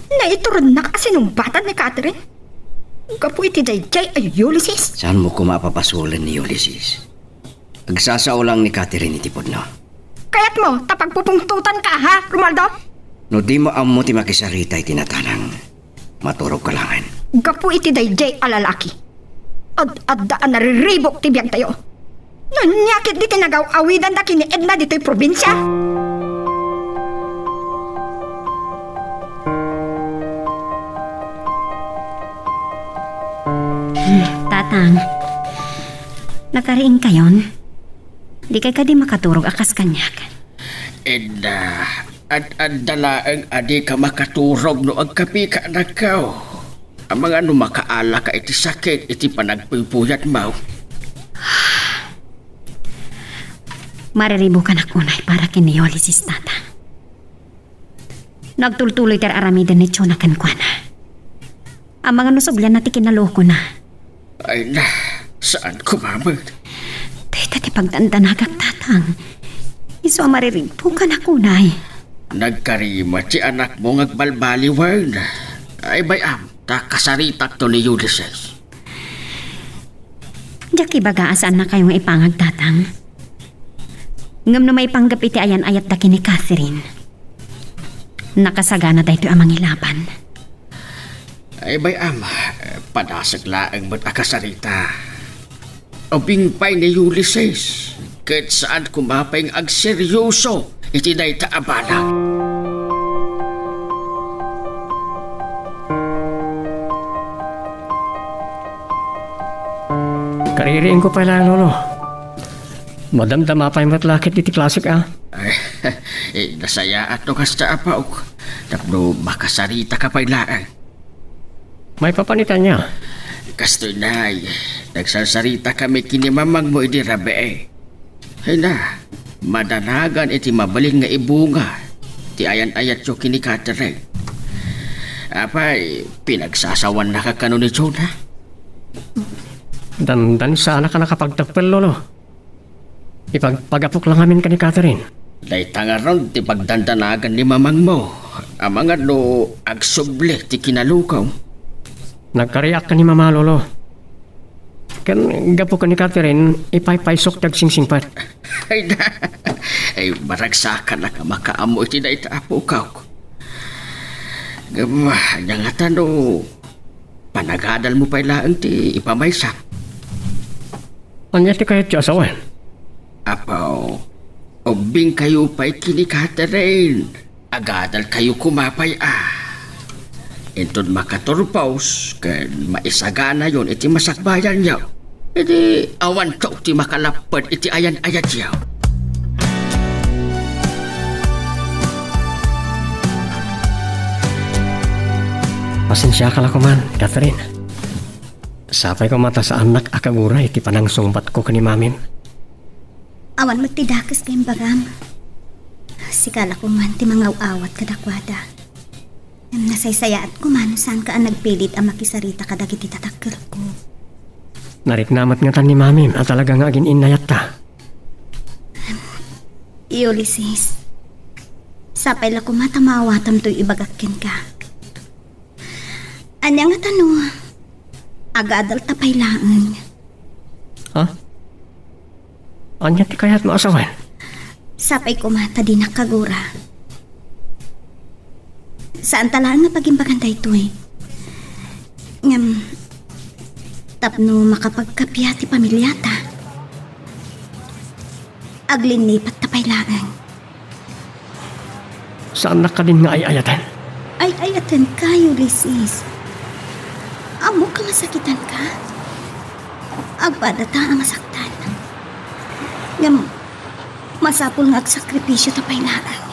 naiturednak a sinumbatan ni Catherine. Gapu iti daydiay a Ulysses. Saanmo koma a papasolen ni Ulysses? Agsasao lang ni Catherine iti pudno. Kayatmo ta pagpupungtotanka, ha, Romualdo? No dimo ammo ti makisarita iti natanang, maturogka laeng. Gapu iti daydiay a lalaki, ad-adda a nariribuk ti biagtayo. Ania ketdi ti nagaw-awidanda ken ni Edna ditoy probinsia? Tatang, nakariingkayon? Dikay kadi makaturog a kas kaniak? Edna, ad-adda laeng a dika makaturog no agkapika, anakko. Amangan no makaalaka iti sakit iti panagpuypuyatmo. Mariribukanak unay para ken ni Ulysses, Tatang. Nagtultuloy ti ar-aramiden ni Jonah kenkuana. Amangan no sublianna ti kinalukona. Ay na, saan ko mamen? Dayta ti pagdandanagak, Tatang. Isu a mariribukanak unay. Nagkarima ti anakmo nga agbalbaliwen. Ay, bay-am, ta kasaritakto ni Ulysses. Diak ibaga a saannakayo nga ipangag, Tatang. Ngem no maipanggep iti ayan-ayatda ken ni Catherine, nakasagana daytoy a mangilaban. Ay, bay-am, padasek laeng met a kasarita. Ubing pay ni Ulysses, ket saan koma pay nga agseryoso iti dayta a banag. Kaririingko pay laeng, Lolo. Madamdama pay met la ketdi ti klasek, a? Ay, eh, nasayaat no kasta, apok. Tapno makasaritaka pay laeng. Maipapan ita ania? Kastoy, nay, nagsarsaritakami ken ni mamangmo idi rabii. Ay na, madanagan iti mabalin nga ibunga ti ayan-ayatyo ken ni Catherine. Apay, pinagsasawannaka kano ni Jonah? Dandan, saanak a nakapagteppel, Lolo. Ipagpagapok la ngamin ken ni Catherine. Dayta ngarud ti pagdandanagan ni mamangmo. Amangan no agsubli ti kinaluko. Nagkariak ken ni Mama, Lolo. Ken gapu ken ni Catherine, ipaypaysok ti agsingsingpet. Ay na. Ay, maragsakanak a makaammo iti dayta, apok. Ngem, ania ngata no panagadalmo pay laeng ti ipamaysa? Ania ti kayatyo a sawen? Apo, ubbingkayo pay ken ni Catherine. Agadalkayo koma pay a. Inton makaturpos ken maisaganayon iti masakbayanyo, idi awanto ti makalapped iti ayan-ayatyo. Pasensiaka la koman, Catherine. Sapay koma ta saannak a kagura iti panangsungbatko ken ni Mamim. Awan met ti dakes nga imbagam. Sika la koman ti mangaw-awat kadakuada. Ngem nasaysayaat koma no saanka a nagpilit a makisarita kadagiti tatakkelko. Narikna met ngatan ni Mamim a talaga nga agin-innayatta. Ulysses, sapay la koma ta maawatam toy ibagak kenka. Ania ngata no agadalta pay laeng? Ha? Ania ti kayatmo a sawen? Sapay koma ta dinak kagura. Saanta laeng nga pagimbagan daytoy. Ngem, tapno makapagkappia ti pamiliata, aglinnipatta pay laeng. Saannak kadin nga ay-ayaten? Ay-ayatenka, Ulysses. Ammok a masakitanka. Agpadata a masaktan. Ngem, masapul nga agsakripisyota pay laeng.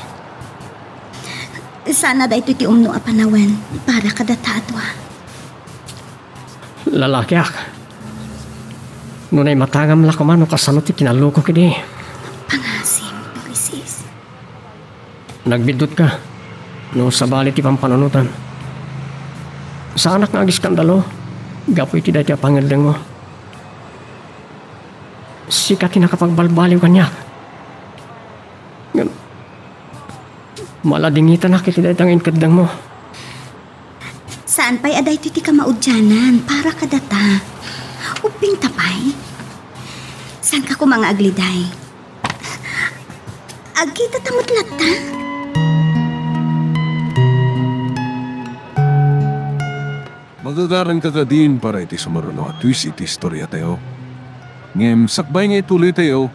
Sana daytoy ti umno a panawen para kadata a dua. Lalakiak. No naimatangam la koma no kasano ti kinalukok idi. Pangasim, Ulysses. Nagbiddutka no sabali ti pampanunotam. Saanak nga agiskandalo gapu iti daytoy a pangeddengmo. Sika ti nakapagbalbaliw kaniak. Ngem, maladingitanak iti dayta nga inkeddengmo. Saan pay a daytoy ti kamaudianan para kadata. Ubbingta pay. Saanka koma nga agliday. Agkitata met latta? Magagaranka kadin para iti sumaruno a twist iti istoriatayo. Ngem sakbay nga ituloytayo,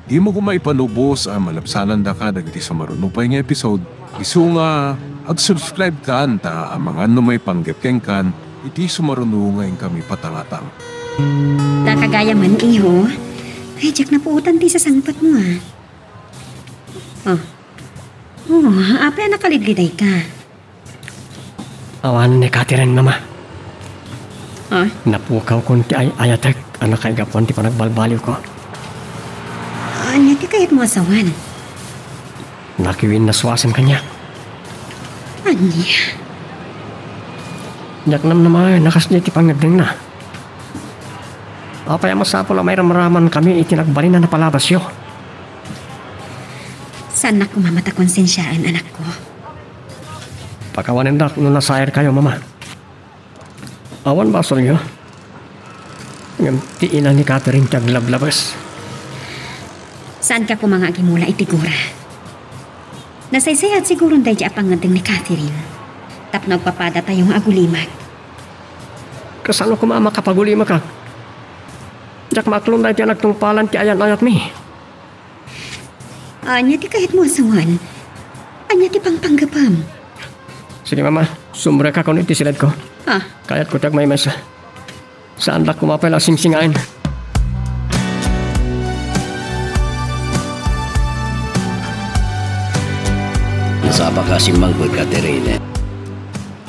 dimo koma ipalubos a malabsanandaka dagiti sumaruno pay nga episode. Isu nga ag-subscribe kan ta amangan no maipanggep kenkan iti sumaruno nga inkami patangatang. Dakagayam, iho. Ay, diak napuotan ti sasangpetmo, a. Oh. Oh, apay a nakalidlidayka? Awan ni Catherine, Mama. Ah? Napukawkon ti ay-ayatek a nakaigapuan ti panagbalbaliwko. Ania ti kayatmo a sawen? Nakiwinnasuasen kaniak. Ania? Diak namnamaen a kasdiay ti pangngeddengna. Apay a masapul a mairamramankami iti nagbalin a napalabasyo? Saannak koma met a konsensiaen, anakko. Pakawanendak no nasayarkayo, Mama. Awan basolyo. Ngem ti ina ni Catherine ti aglablabes. Saanka koma nga agimula iti gura. Nasaysayaat siguron daydi a pangngeddeng ni Catherine tapno agpapadatayo nga agulimek. Kasano koma a makapagulimek, a? Diak maaklon daydi a nagtungpalan ti ayan-ayatmi. Ania ti kayatmo a sawen? Ania ti pangpanggepem? Sige, Mama. Sumrekakon iti siledko. Ah. Kayatko ti agmaymaysa. Saandak koma pay la a singsingaren. Nasapaka a simmangpet, Catherine.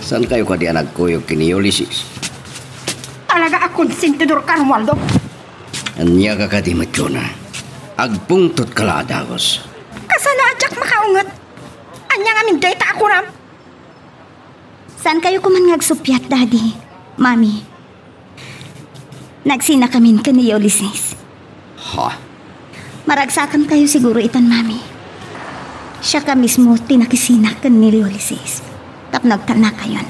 Saankayo kadi a nagkuyog ken ni Ulysses? Talaga a konsentidorka, Romualdo. Ania ka kadi met, Jonah? Agpungtotka la a dagus. Kasano a diak makaunget? Ania ngamin dayta a kunam? Saankayo koman nga agsuppiat, Daddy, Mami? Nagsinakamin ken ni Ulysses. Ha? Maragsakankayo siguro itan, Mami. Siaka mismo ti nakisinak ken ni Ulysses tapno agtalnakayon.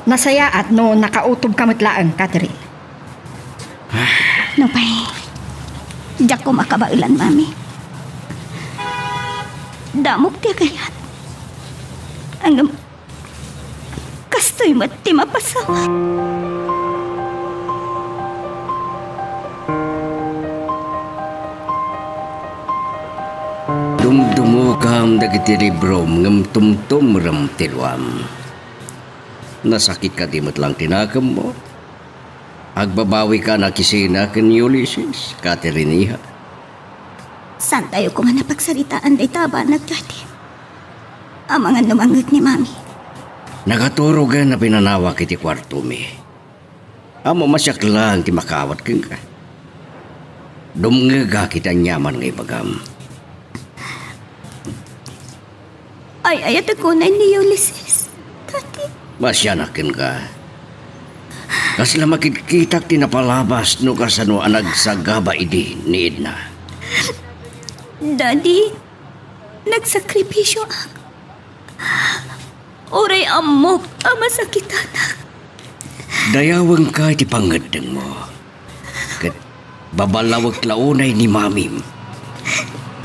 Nasayaat no nakautobka met laeng, Catherine. Nupay, diak koma kabaelan, Mami. Damok ti agayat. Ngem kastoy met ti mapasamak. Dumdumokam dagiti librom ngem tumtumrem ti luam. Nasakit kadi met laeng ti nakemmo? Agbabawika a nakisina ken ni Ulysses, Catherine, iha? Saantayo koma a pagsaritaan dayta a banag, Daddy. Amangan no mangngeg ni Mami. Nagaturogen a pinanawak iti kuartomi. Ammom a siak laeng ti makaawat kenka. Dumngegak iti aniaman nga ibagam. Ay-ayatek unay ni Ulysses, Daddy. Maasianak kenka. Kasla makitkitak ti napalabas no kasano a nagsagaba idi ni Edna. Daddy, nagsakripisyoak. Uray ammok a masakitanak. Dayawenka iti pangngeddengmo. Ket baballawek la unay ni Mamim.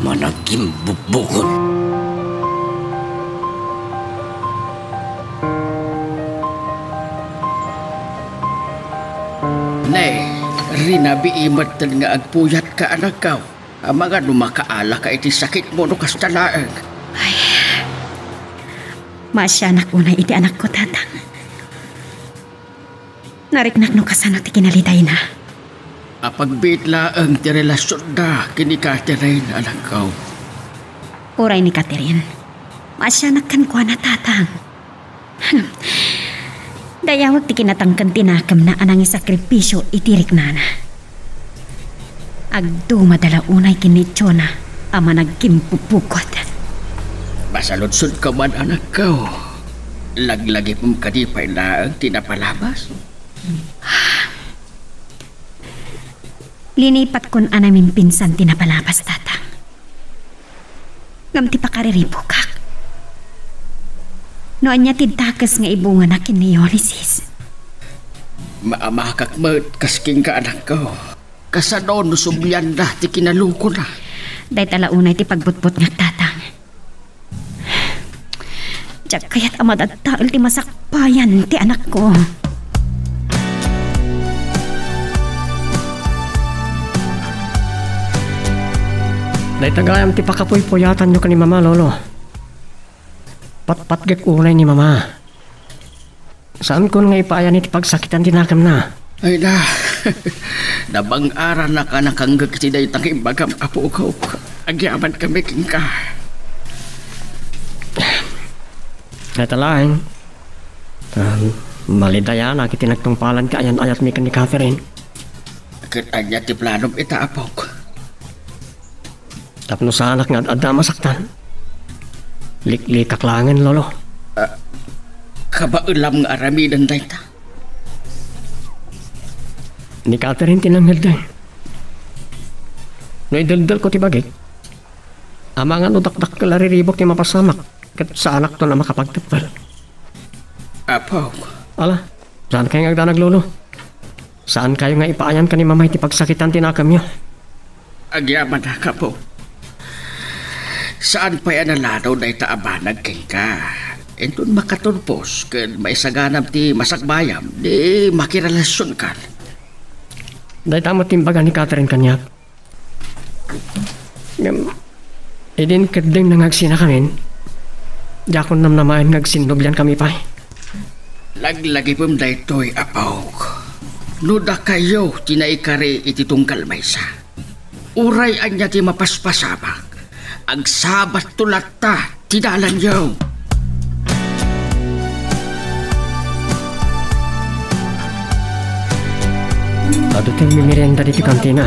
Managimbubbukot. Ne, rinabii metten nga agpuyatka, anakko. Amangan no makaalaka iti sakitmo no kasta laeng. Ay, maasianak unay iti anakko, Tatang. Nariknak no kasano ti kinalidayna. Apagbiit laeng ti relasionda ken ni Catherine, anakko. Uray ni Catherine, maasianak kenkuana, Tatang. Dayawek ti kinatangken ti nakemna a nangisakripisio iti riknana. Agdumada la unay ken ni Jonah a managkimpupukot. Masaludsodka man, anakko. Laglagipem kadi pay laeng ti napalabas? Linipatkon a namimpinsan ti napalabas, Tatang. Ngem ti pakariribukak. No ania ti dakes nga ibungana ken ni Ulysses? Maamakak met kas kenka, anakko. Kasano no sublianda ti kinalukona? Dayta la unay ti pagbutbutngak, Tatang. Diak kayat a madaddael ti masakbayan ti anakko. Dayta gayam ti pakapuypuyatanyo ken ni Mama, Lolo. Patpatgek unay ni Mama. Saankon nga ipaayan iti pagsakitan ti nakemna. Ay na, nabang-aranak a nakanggek iti dayta nga imbagam, apok. Agyamankami kenka. Dayta laeng, ah, malidayanak iti nagtungpalan ti ayan-ayatmi ken ni Catherine. Ket ania ti planom ita, apok? Tapno saanak nga ad-adda a masaktan. Liklikak laengen, Lolo. Ah, kabaelam nga aramiden dayta? Ni Catherine ti nangngeddeng. No ideldelko ti bagik, amangan no dakdakkel a riribuk ti mapasamak, ket saanakton a makapagteppel. Apok. Ala, saankayo nga agdanag, Lolo? Saankayo nga ipaayan ken ni Mama iti pagsakitan ti nakemyo? Agyamanak, apok. Saan pay a naladaw dayta a banag kenka. Inton makaturpos ken maisaganam ti masakbayam, di makirelasionkan. Dayta met ti imbaga ni Catherine kaniak. Ngem, idi inkeddengna nga agsinakamin, diakon namnamaen nga agsinnubliankami pay. Laglagipem daytoy, apok. No dakayo ti naikari iti tunggal maysa, uray ania ti mapaspasamak, agsabatto latta ti dalanyo. Adu ti mimerienda ditoy kantina.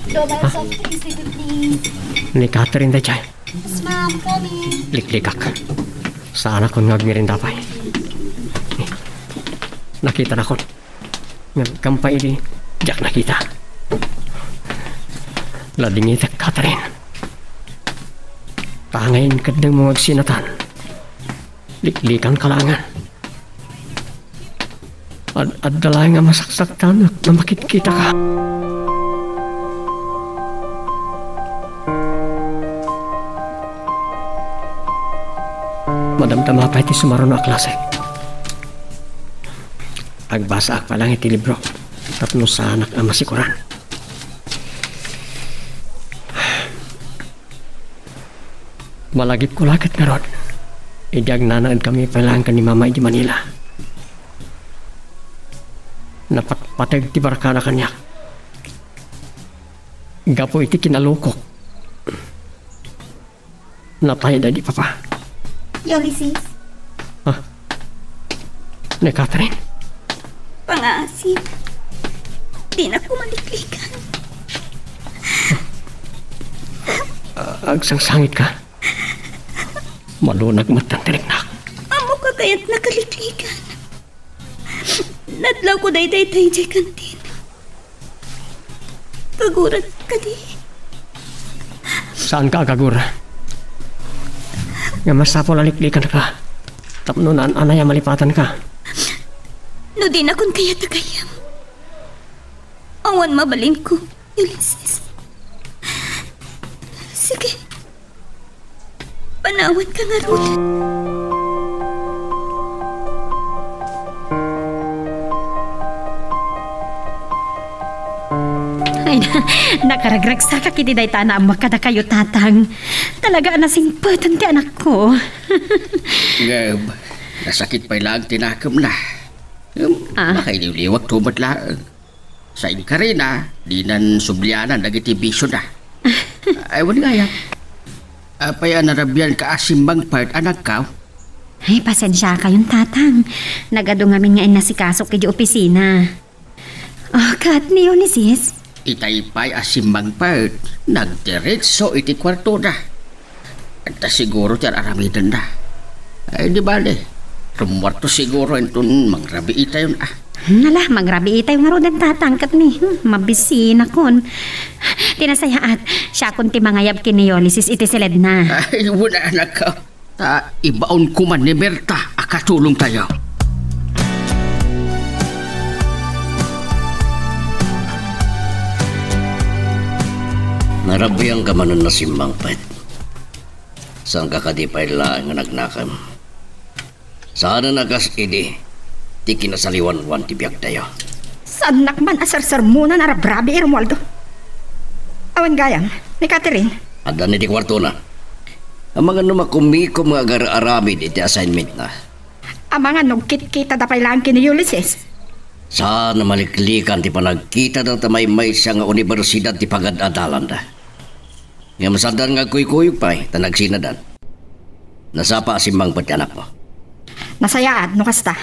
Double soft drinks, please. Ni Catherine daydiay. Yes, ma'am. Coming. Liklikak. Saanakon nga agmerienda pay. Nakitanakon. Ngem gapu idi, diak nakita. Ladingitek, Catherine. Tangay inkeddengmo nga agsinatan. Liklikanka laengen. Ad-, adda laeng a masaksaktanak no makitkitaka. Madamdama pay ti sumaruno a klase. Agbasaak pay laeng iti libro tapno saanak a masikoran. Malagipko la ket ngarud, idi agnanaedkami pay laeng ken ni Mama iti Manila. Napatpateg ti barkada kaniak. Gapu iti kinalukok, natay daydi Papa. Ulysses. Ah, ni Catherine. Pangaasim, dinakon maliklikan. Ah, agsangsangitka? Malunag met ti riknak. Ammoka kayat nakaliklikan. Nadlawko daydiay idiay kantin. Kagurak kadi? Saanka a kagura. Nga masapul a liklikanka tapno naan-anay a malipatanka. No dinakon kayat a gayyem, awan mabalinko, Ulysses. Sige. Panawanka ngarud. Ay, na-, nakaragragsakak iti dayta a naammoak kadakayo, Tatang. Talaga a nasingpetan ti anakko. Ngem, nasakit pay laeng ti nakemna. Ngem, Ah. makailiwliwakto met laeng. Sa inkarina, dinan sublianan dagiti bisiona. Ay, wen gayam. Apay a narabianka a simmangpet a nagkaw? Ay, pasensiakayon, Tatang. Nagadu ngamin nga innasikasok idiay opisina. Oh, ket ni Ulysses? Itay pay a simmangpet, nagdiretso iti kuartona. Adda siguro ti ar-aramidenna. Ay, di bale. Rummuarto siguro inton mangrabiitayon, ah. Hala, mangrabiitayo ngaruden, Tatang, ket ni, hmm, mabisinakon. Ti nasayaat, siakon ti mangayab ken ni Ulysses iti siledna. Ay, wen, anakko. Ta ibaonko man ni Mirta a katulongtayo. Narabianka manen a simmangpet. Saanka kadi pay laeng nga nagnakem? Saanen a kas idi ti kinasaliwanwan ti biagtayo. Saannak man a sersermonan a rabrabii, Romualdo. Awan gayam, ni Catherine. Adda iti kuartona. Amangan no makumikom nga agar-aramid iti assignmentna. Amangan no agkitkitada pay laeng ken ni Ulysses. Saan a maliklikan ti panagkitada ta maymaysa nga universidad ti pagad-adalanda. Ngem saandan nga agkuykuyog pay ta nagsinadan. Nasapa a simmangpet ti anakmo. Nasayaat no kasta.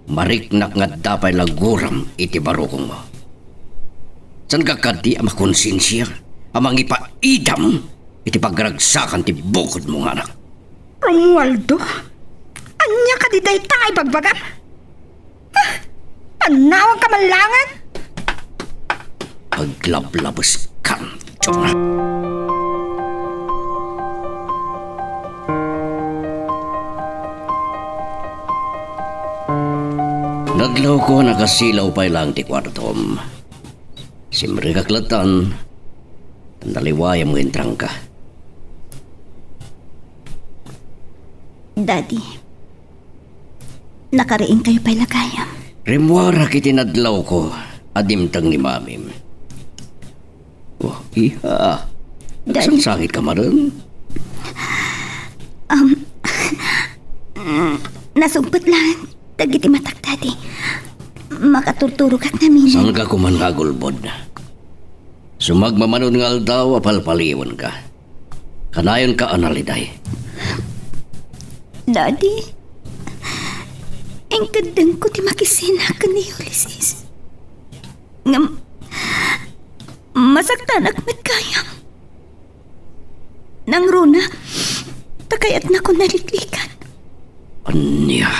Mariknak nga adda pay la guram iti barukongmo. Saanka kadi a makonsensia a mangipaidam iti pagragsakan ti bukodmo nga anak? Romualdo, ania kadi dayta nga ibagbagam? Ah, pannawagka man laengen? Aglablabeskan, Jonah. Nadlawko a nakasilaw pay laeng ti kuartom. Simrekak lattan, naliwayam nga intrangka. Daddy, nakariingkayo pay la gayam. Rimmuarak iti nadlawko a dimteng ni Mamim. Oh, iha. Daddy. Nagsangsangitka manen? Um, nasungpet laeng dagiti matak, Daddy. Makaturturogak ngamin. Saanka koma nga agulbod? Sumagmamano nga aldaw a palpaliwenka. Kanayonka a naliday. Daddy, inkeddengko ti makisina ken ni Ulysses. Ngem, masaktanak met gayam. Nangruna, ta kayatnakon a liklikan. Ania?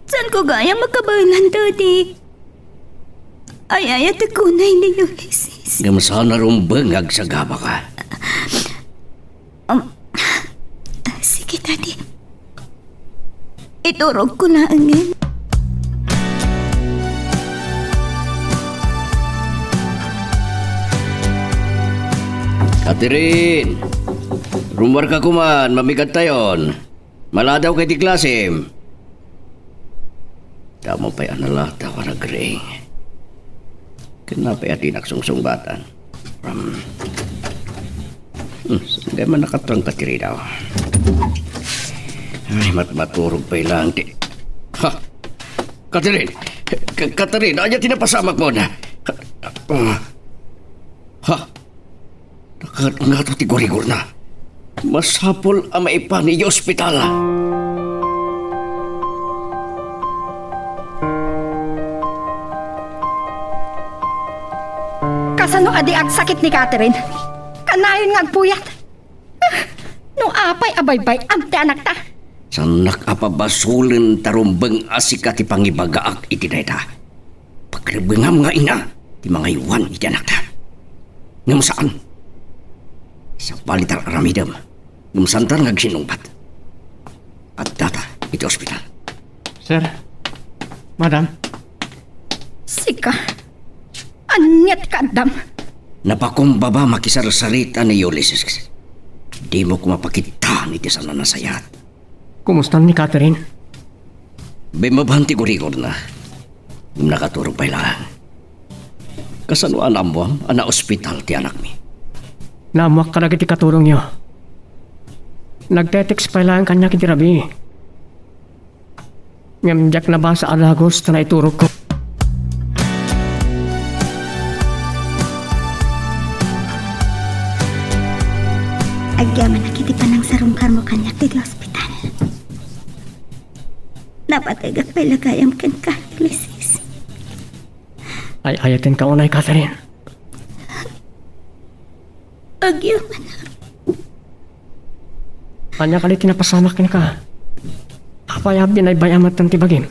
Saanko gayam a kabaelan, Daddy? Ay-ayatek unay ni Ulysses. Ngem saan a rumbeng nga agsagabaka. Um, sige, Daddy. Iturogko laengen. Catherine! Rummuarka koma, mabigadtayon. Maladaw kay ti klasem. Damo pay a naladaw a nagriing. Ken napay a dinak sungsungbatan? Um, hmm, saan man nakatrangka ti ridaw? Ay, mat-, maturog pay laeng ti, ha? Catherine! Ka-, Catherine, ania ti napasamakmon? Ah. Ha? Nakat-, ngato ti gurigurna. Masapul a maipan idiay ospital. Kasano a di agsakit ni Catherine? Kanayon nga agpuyat. Ah, no apay a baybay-am ti anakta? Saannak a pabasolen ta rumbeng a sika ti pangibagaak iti dayta. Pagrebengam nga ina ti mangaywan iti anakta. Ngem saan. Sabali ta ar-aramidem. Ngem saanta nga agsinnungbat. Addata iti ospital. Sir. Madam. Sika. Ania ti kaaddam? Napakumbaba makisarsarita ni Ulysses. Dimo koma pakittaan iti saan a nasayaat. Kumusta ni Catherine? Bimmabaen ti gurigurna. Ngem nakaturog pay laeng. Kasano a naammoam a naospital ti anakmi? Naammoak kadagiti katurongyo. Nagte-text pay laeng kaniak iti rabii. Ngem diak nabasa a dagus ta naiturogko. Agyamanak iti panangsarungkarmo kaniak iti ospital. Napategak pay la gayam kenka, Ulysses. Ay-ayatenka unay, Catherine. Agyamanak. Ania kadi ti napasamak kenka? Apay a binaybay-am met ti bagim?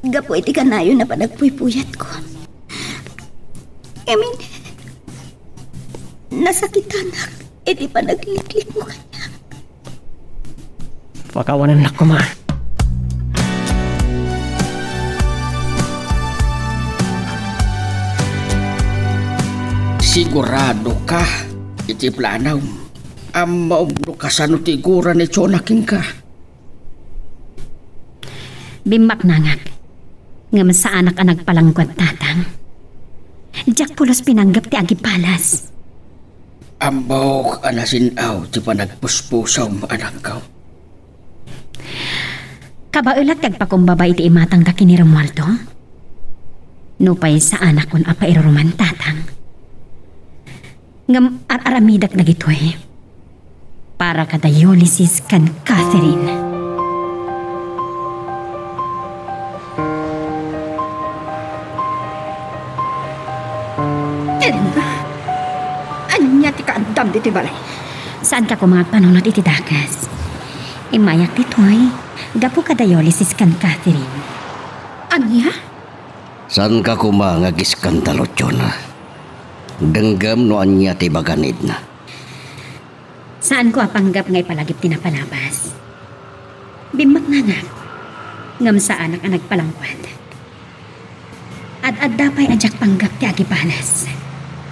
Gapu iti kanayon a panagpuypuyatko. Amin, nasakitanak iti panagliklikmo kaniak. Pakawanennak koma. Siguradoka iti planam? Ammom no kasano ti igura ni Jonah kenka? Bimmaknangak ngem saanak a nagpalangguad, Tatang. Diak pulos pinanggep ti agibalas. Ammok a nasin-aw ti panagpuspusom, anakko. Kabaelak ti agpakumbaba iti imatangda ken ni Romualdo? Nupay saanakon a pairuruman, Tatang. Ngem ar-aramidek dagitoy para kada Ulysses ken Catherine. Edna, ania ti kaaddam ditoy balay? Saanka koma nga agpanunot iti dakes. Immayak ditoy gapu kada Ulysses ken Catherine. Ania? Saanka koma nga agiskandalo, Jonah. Denggem no ania ti ibaga ni Edna. Saanko a panggep nga ipalagip ti napalabas. Bimmaknangak ngem saanak a nagpalangguad. Ad-adda pay a diak panggep ti agibalas.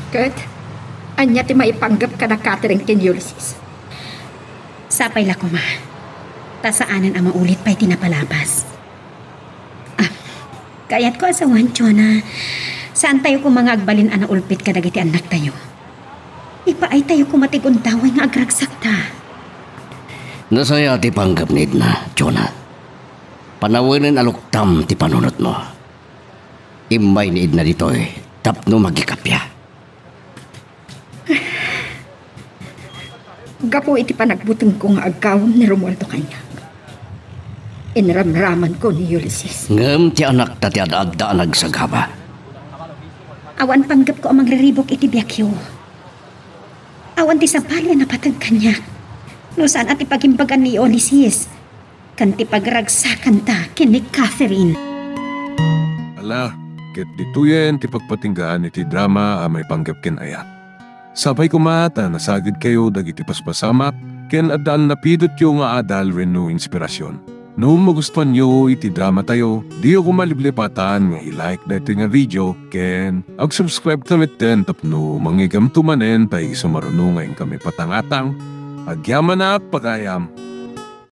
Ket ania ti maipanggep kada Catherine ken Ulysses? Sapay la koma, ta saanen a maulit pay ti napalabas. Ah, kayatko a sawen, Jonah. Saantayo koma nga agbalin a naulpit kadagiti annaktayo. Ipaaytayo koma ti gundaway nga agragsakta. Nasaya ti panggep ni Edna, Jonah. Panawenen a luktam ti panunotmo. Immay ni Edna ditoy tapno mangikappia. Gapu iti panagbutengko nga aggawem ni Romualdo kaniak, inramramanko ni Ulysses. Ngem ti anakta ti ad-adda a nagsagaba. Awan panggepko a mangriribuk iti biagyo. Awan ti sabali a napateg kaniak no saan a ti pagimbagan ni Ulysses ken ti pagragsakanta ken ni Catherine. Ala, ket ditoyen ti pagpatinggaan iti drama a maipanggep ken ayat. Sapay koma ta nasagidkayo dagiti paspasamak ken adda a napidotyo nga adal wenno inspirasyon. No magustuanyo iti dramatayo, diyo koma liplipatan nga i-like daytoy nga video ken ag-subscribe ta metten tapno mangigamto manen ta isu maruno nga inkami patangatang. Agyamanak, pagayam!